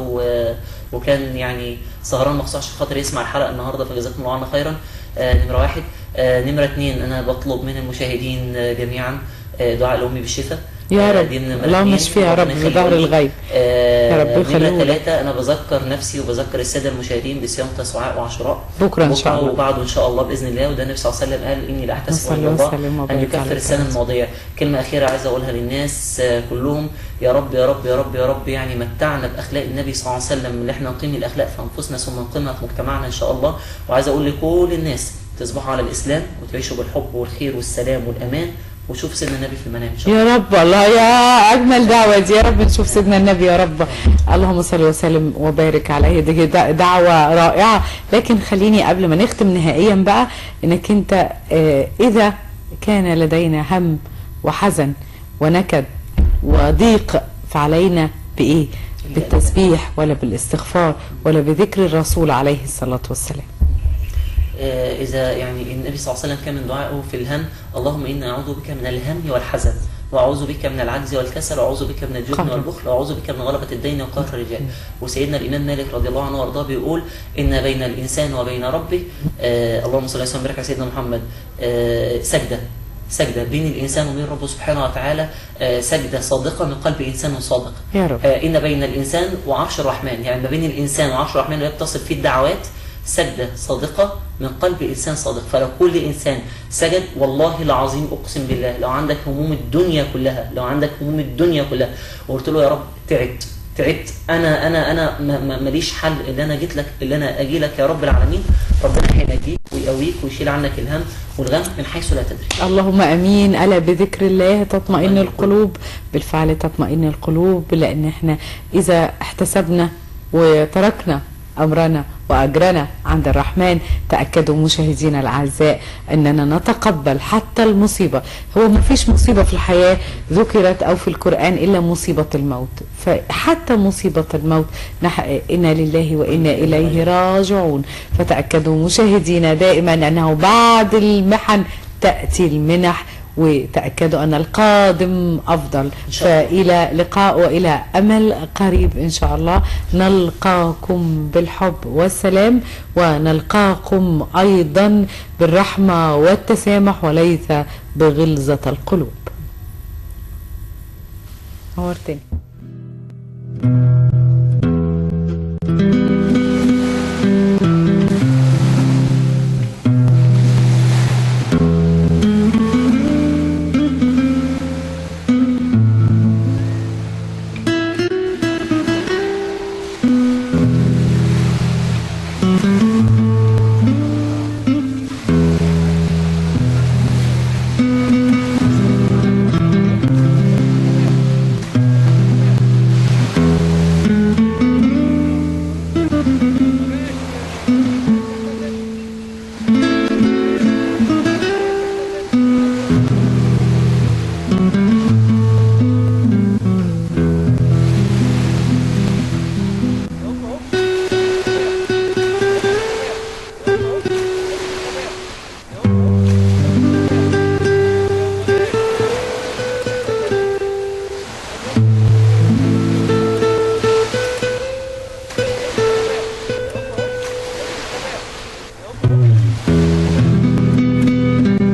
وكان يعني سهران مخصوص عشان خاطر يسمع الحلقة النهارده، فجزاكم الله عنا خيرا. نمره واحد. نمره اثنين، انا بطلب من المشاهدين جميعا دعاء لامي بالشفاء
يا رب، اللهم اشفيها يا رب بظهر الغيب يا رب.
نمرة 3، أنا بذكر نفسي وبذكر السادة المشاهدين بصيام تسوعاء وعاشوراء
بكرة إن شاء الله
وبعده إن شاء الله بإذن الله. وده النبي صلى الله عليه وسلم قال إني لأحتسب عند الله أن يكفر السنة الماضية. كلمة أخيرة عايز أقولها للناس كلهم، يا رب يا رب يا رب يا رب يعني متعنا بأخلاق النبي صلى الله عليه وسلم، اللي إحنا نقيم الأخلاق في أنفسنا ثم نقيمها في مجتمعنا إن شاء الله. وعايز أقول لكل الناس تصبحوا على الإسلام وتعيشوا بالحب والخير والسلام والأمان، وشوف سيدنا النبي في المنام ان شاء الله.
يا رب، الله يا اجمل دعوه دي، يا رب نشوف سيدنا النبي يا رب. اللهم صل وسلم وبارك عليه. دي دعوه رائعة. لكن خليني قبل ما نختم نهائيا بقى، انك انت اذا كان لدينا هم وحزن ونكد وضيق فعلينا بايه؟ بالتسبيح ولا بالاستغفار ولا بذكر الرسول عليه الصلاة والسلام.
إذا يعني النبي صلى الله عليه وسلم كان من دعائه في الهم: اللهم إنا أعوذ بك من الهم والحزن. واعوذ بك من العجز والكسل، واعوذ بك من الجبن والبخل، واعوذ بك من غلبة الدين وقهر الرجال. وسيدنا الامام مالك رضي الله عنه وارضاه بيقول ان بين الانسان وبين ربه اللهم صل وسلم وبارك على سيدنا محمد سجدة، سجدة بين الانسان وبين ربه سبحانه وتعالى، سجدة صادقة من قلب انسان صادق.
يا رب.
ان بين الانسان وعرش الرحمن، يعني ما بين الانسان وعرش الرحمن اللي بتصل فيه الدعوات سجدة صادقة من قلب إنسان صادق. فلو كل إنسان سجد، والله العظيم أقسم بالله لو عندك هموم الدنيا كلها، لو عندك هموم الدنيا كلها وقلت له يا رب تعبت تعبت، أنا ماليش حل اللي أنا جيت لك، اللي أنا أجي لك يا رب العالمين، ربنا هينجيك ويقويك ويشيل عنك الهم والغم من حيث لا تدري.
اللهم امين. الا بذكر الله تطمئن القلوب. بالفعل تطمئن القلوب، لان احنا اذا احتسبنا وتركنا امرنا واجرنا عند الرحمن، تاكدوا مشاهدينا الاعزاء اننا نتقبل حتى المصيبة. هو ما فيش مصيبة في الحياة ذكرت او في القران الا مصيبة الموت، فحتى مصيبة الموت انا لله وانا اليه راجعون. فتاكدوا مشاهدينا دائما انه بعد المحن تاتي المنح، وتأكدوا أن القادم أفضل. فإلى لقاء وإلى أمل قريب إن شاء الله، نلقاكم بالحب والسلام، ونلقاكم أيضا بالرحمة والتسامح وليس بغلظة القلوب. نورتني.